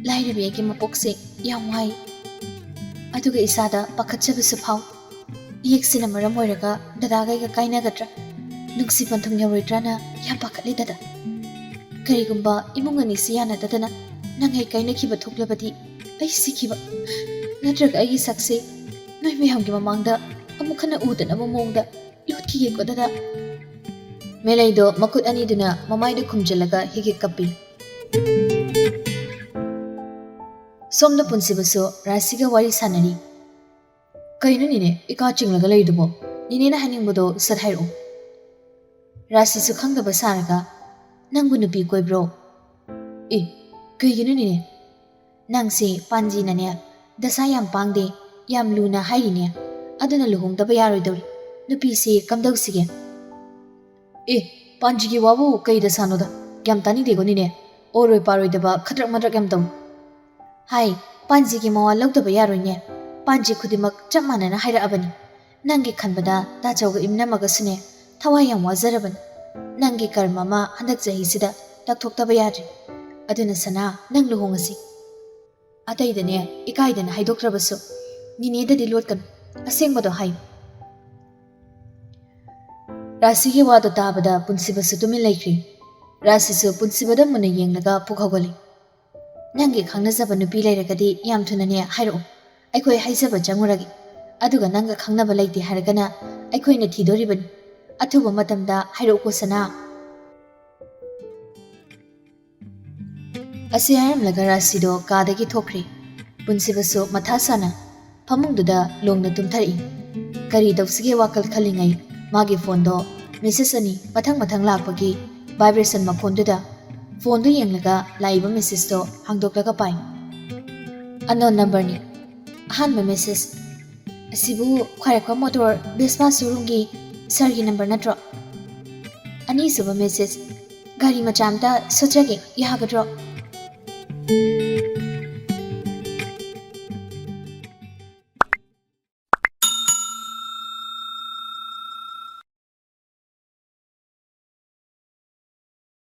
ꯂꯥꯏꯔꯕꯤ ꯑꯩꯒꯤ ꯃꯄꯣꯛꯁꯦ ꯌꯥꯝ ꯋꯥꯏ꯫ ꯑꯗꯨꯒ ꯏꯁꯥꯗ ꯄꯥꯈꯠꯆꯕꯁꯨ ꯐꯥꯎ꯫ ꯏꯌꯦꯛꯁꯤꯅ ꯃꯔꯝ ꯑꯣꯏꯔꯒ ꯗꯗꯥꯒ ꯑꯩꯒ ꯀꯥꯏꯅꯒꯗ꯭ꯔꯥ? ꯅꯨꯡꯁꯤ ꯄꯟꯊꯨꯡ ꯌꯧꯔꯣꯏꯗ꯭ꯔꯥꯅ ꯌꯥꯝ ꯄꯥꯈꯠꯂꯤ ꯗꯗꯥ꯫ ꯀꯔꯤꯒꯨꯝꯕ ꯏꯃꯨꯡ ꯑꯅꯤꯁꯤ ꯌꯥꯅꯗꯗꯅ ꯅꯪ ꯑꯩ ꯀꯥꯏꯅꯈꯤꯕ ꯊꯣꯛꯂꯕꯗꯤ ꯑꯩ ꯁꯤꯈꯤꯕ, ꯅꯠꯇ꯭ꯔꯒ ꯑꯩꯒꯤ ꯁꯛꯁꯦ ꯅꯣꯏ ꯃꯌꯥꯝꯒꯤ ꯃꯃꯥꯡꯗ ꯑꯃꯨꯛ ꯍꯟꯅ ꯎꯗꯅꯕ ꯃꯑꯣꯡꯗ ꯂꯣꯠꯈꯤꯒꯦꯀꯣ ꯗꯗꯥ꯫" ꯃꯦꯂꯩꯗꯣ ꯃꯈꯨꯠ ꯑꯅꯤꯗꯨꯅ ꯃꯃꯥꯏꯗ ꯈꯨꯝꯖꯤꯜꯂꯒ ꯍꯤꯒꯤꯛ ꯀꯞꯄꯤ꯫ ꯁꯣꯝꯗ ꯄꯨꯟꯁꯤꯕꯁꯨ ꯔꯥꯁꯤꯒ ꯋꯥꯔꯤ ꯁꯥꯟꯅꯔꯤ꯫ "ꯀꯩꯅꯣ ꯅꯦꯅꯦ, ꯏꯀꯥ ꯆꯤꯡꯂꯒ ꯂꯩꯔꯤꯗꯨꯕꯣ? ꯅꯦꯅꯦꯅ ꯍꯥꯏꯅꯤꯡꯕꯗꯣ ꯁꯠ ꯍꯥꯏꯔꯛꯑꯣ꯫" ꯔꯥꯁꯤꯁꯨ ꯈꯪꯗꯕ ꯁꯥꯔꯒ, "ꯅꯪꯕꯨ ꯅꯨꯄꯤ ꯀꯣꯏꯕ꯭ꯔꯣ?" "ꯑꯦ, ꯀꯩꯒꯤꯅꯣꯅꯦ? ꯅꯪꯁꯦ ꯄꯥꯟꯖꯤꯅꯅꯦ ꯗꯁꯥ ꯌꯥꯝ ꯄꯥꯡꯗꯦ, ꯌꯥꯝ ꯂꯨꯅ ꯍꯥꯏꯔꯤꯅꯦ, ꯑꯗꯨꯅ ꯂꯨꯍꯣꯡꯗꯕ ꯌꯥꯔꯣꯏꯗꯧꯔꯤ꯫ ꯅꯨꯄꯤꯁꯦ ꯀꯝꯗꯧꯁꯤꯒꯦ?" "ꯑꯦ, ꯄꯥꯟꯖꯤꯒꯤ ꯋꯥꯕꯨ ꯀꯩꯗ ꯁꯥꯅꯣꯗ, ꯌꯥꯝ ꯇꯥꯅꯤꯡꯗꯦꯀꯣ ꯅꯤꯅꯦ, ꯑꯣꯏꯔꯣꯏ ꯄꯥꯔꯣꯏꯗꯕ ꯈꯗ꯭ꯔꯛ ꯃꯗ꯭ꯔꯛ ꯌꯥꯝ ꯇꯧꯏ꯫ ꯍꯥꯏ, ꯄꯥꯟꯖꯤꯒꯤ ꯃꯋꯥ ꯂꯧꯗꯕ ꯌꯥꯔꯣꯏꯅꯦ, ꯄꯥꯟꯖꯤ ꯈꯨꯗꯤꯡꯃꯛ ꯆꯞ ꯃꯥꯟꯅꯅ ꯍꯥꯏꯔꯛꯑꯕꯅꯤ꯫ ꯅꯪꯒꯤ ꯈꯟꯕꯗ ꯇꯥꯆꯧꯒ ꯏꯝꯅꯝꯃꯒꯁꯨꯅꯦ, ꯊꯋꯥꯏ ꯌꯥꯝ ꯋꯥꯖꯔꯕꯅꯤ꯫ ꯅꯪꯒꯤ ꯀꯔꯃ ꯑꯃ ꯍꯟꯗꯛ ꯆꯍꯤꯁꯤꯗ ꯂꯧꯊꯣꯛꯇꯕ ꯌꯥꯗ꯭ꯔꯦ꯫ ꯑꯗꯨꯅ ꯁꯅꯥ, ꯅꯪ ꯂꯨꯍꯣꯡꯉꯁꯤ꯫ ꯑꯇꯩꯗꯅꯦ ꯏꯀꯥꯏꯗꯅ ꯍꯥꯏꯗꯣꯛꯇ꯭ꯔꯕꯁꯨ, ꯅꯤꯅꯦꯗꯗꯤ ꯂꯣꯠꯀꯅꯨ, ꯑꯁꯦꯡꯕꯗꯣ ꯍꯥꯏꯌꯨ꯫" ꯔꯥꯁꯤꯒꯤ ꯋꯥꯗꯣ ꯇꯥꯕꯗ ꯄꯨꯟꯁꯤꯕꯁꯨ ꯇꯨꯃꯤꯟ ꯂꯩꯈ꯭ꯔꯦ꯫ ꯔꯥꯁꯤꯁꯨ ꯄꯨꯟꯁꯤꯕꯗ ꯃꯨꯟꯅ ꯌꯦꯡꯂꯒ ꯄꯨꯛ ꯍꯧꯒꯠꯂꯤ꯫ "ꯅꯪꯒꯤ ꯈꯪꯅꯖꯕ ꯅꯨꯄꯤ ꯂꯩꯔꯒꯗꯤ ꯌꯥꯝ ꯊꯨꯅꯅꯦ ꯍꯥꯏꯔꯛꯑꯣ꯫ ꯑꯩꯈꯣꯏ ꯍꯥꯏꯖꯕ ꯆꯪꯉꯨꯔꯒꯦ꯫ ꯑꯗꯨꯒ ꯅꯪꯒ ꯈꯪꯅꯕ ꯂꯩꯇꯦ ꯍꯥꯏꯔꯒꯅ ꯑꯩꯈꯣꯏꯅ ꯊꯤꯗꯣꯔꯤꯕꯅꯤ꯫ ꯑꯊꯨꯕ ꯃꯇꯝꯗ ꯍꯥꯏꯔꯛꯎꯀꯣ ꯁꯅꯥ꯫" ꯑꯁꯤ ꯍꯥꯏꯔꯝꯂꯒ ꯔꯥꯁꯤꯗꯣ ꯀꯥꯗꯒꯤ ꯊꯣꯛꯈ꯭ꯔꯦ꯫ ꯄꯨꯟꯁꯤꯕꯁꯨ ꯃꯊꯥ ꯁꯥꯅ ꯐꯃꯨꯡꯗꯨꯗ ꯂꯣꯡꯅ ꯇꯨꯝꯊꯔꯛꯏ꯫ ꯀꯔꯤ ꯇꯧꯁꯤꯒꯦ ꯋꯥꯈꯜ ꯈꯜꯂꯤꯉꯩ ꯃꯥꯒꯤ ꯐꯣꯟꯗꯣ ꯃꯦꯁꯦꯖ ꯑꯅꯤ ꯃꯊꯪ ꯃꯊꯪ ꯂꯥꯛꯄꯒꯤ ꯚꯥꯏꯕ꯭ꯔꯦꯁꯟ ꯃꯈꯣꯟꯗꯨꯗ ꯐꯣꯟꯗꯨ ꯌꯦꯡꯂꯒ ꯂꯥꯛꯏꯕ ꯃꯦꯁꯦꯖꯇꯣ ꯍꯥꯡꯗꯣꯛꯂꯒ ꯄꯥꯏ꯫ ꯑꯟꯅꯣꯟ ꯅꯝꯕꯔꯅꯤ꯫ ꯑꯍꯥꯟꯕ ꯃꯦꯁꯦꯖ: "ꯑꯁꯤꯕꯨ ꯈ꯭ꯋꯥꯏꯔꯥꯛꯄꯝ ꯃꯣꯇꯣꯔ ꯕꯦꯁꯄꯥ ꯁꯣꯔꯨꯝꯒꯤ ꯁꯥꯔꯒꯤ ꯅꯝꯕꯔ ꯅꯠꯇ꯭ꯔꯣ?" ꯑꯅꯤꯁꯨꯕ ꯃꯦꯁꯦꯖ: "ꯒꯥꯔꯤ ꯃꯆꯥ ꯑꯝꯇ ꯁꯣꯠꯆꯒꯦ, ꯌꯥꯒꯗ꯭ꯔꯣ?"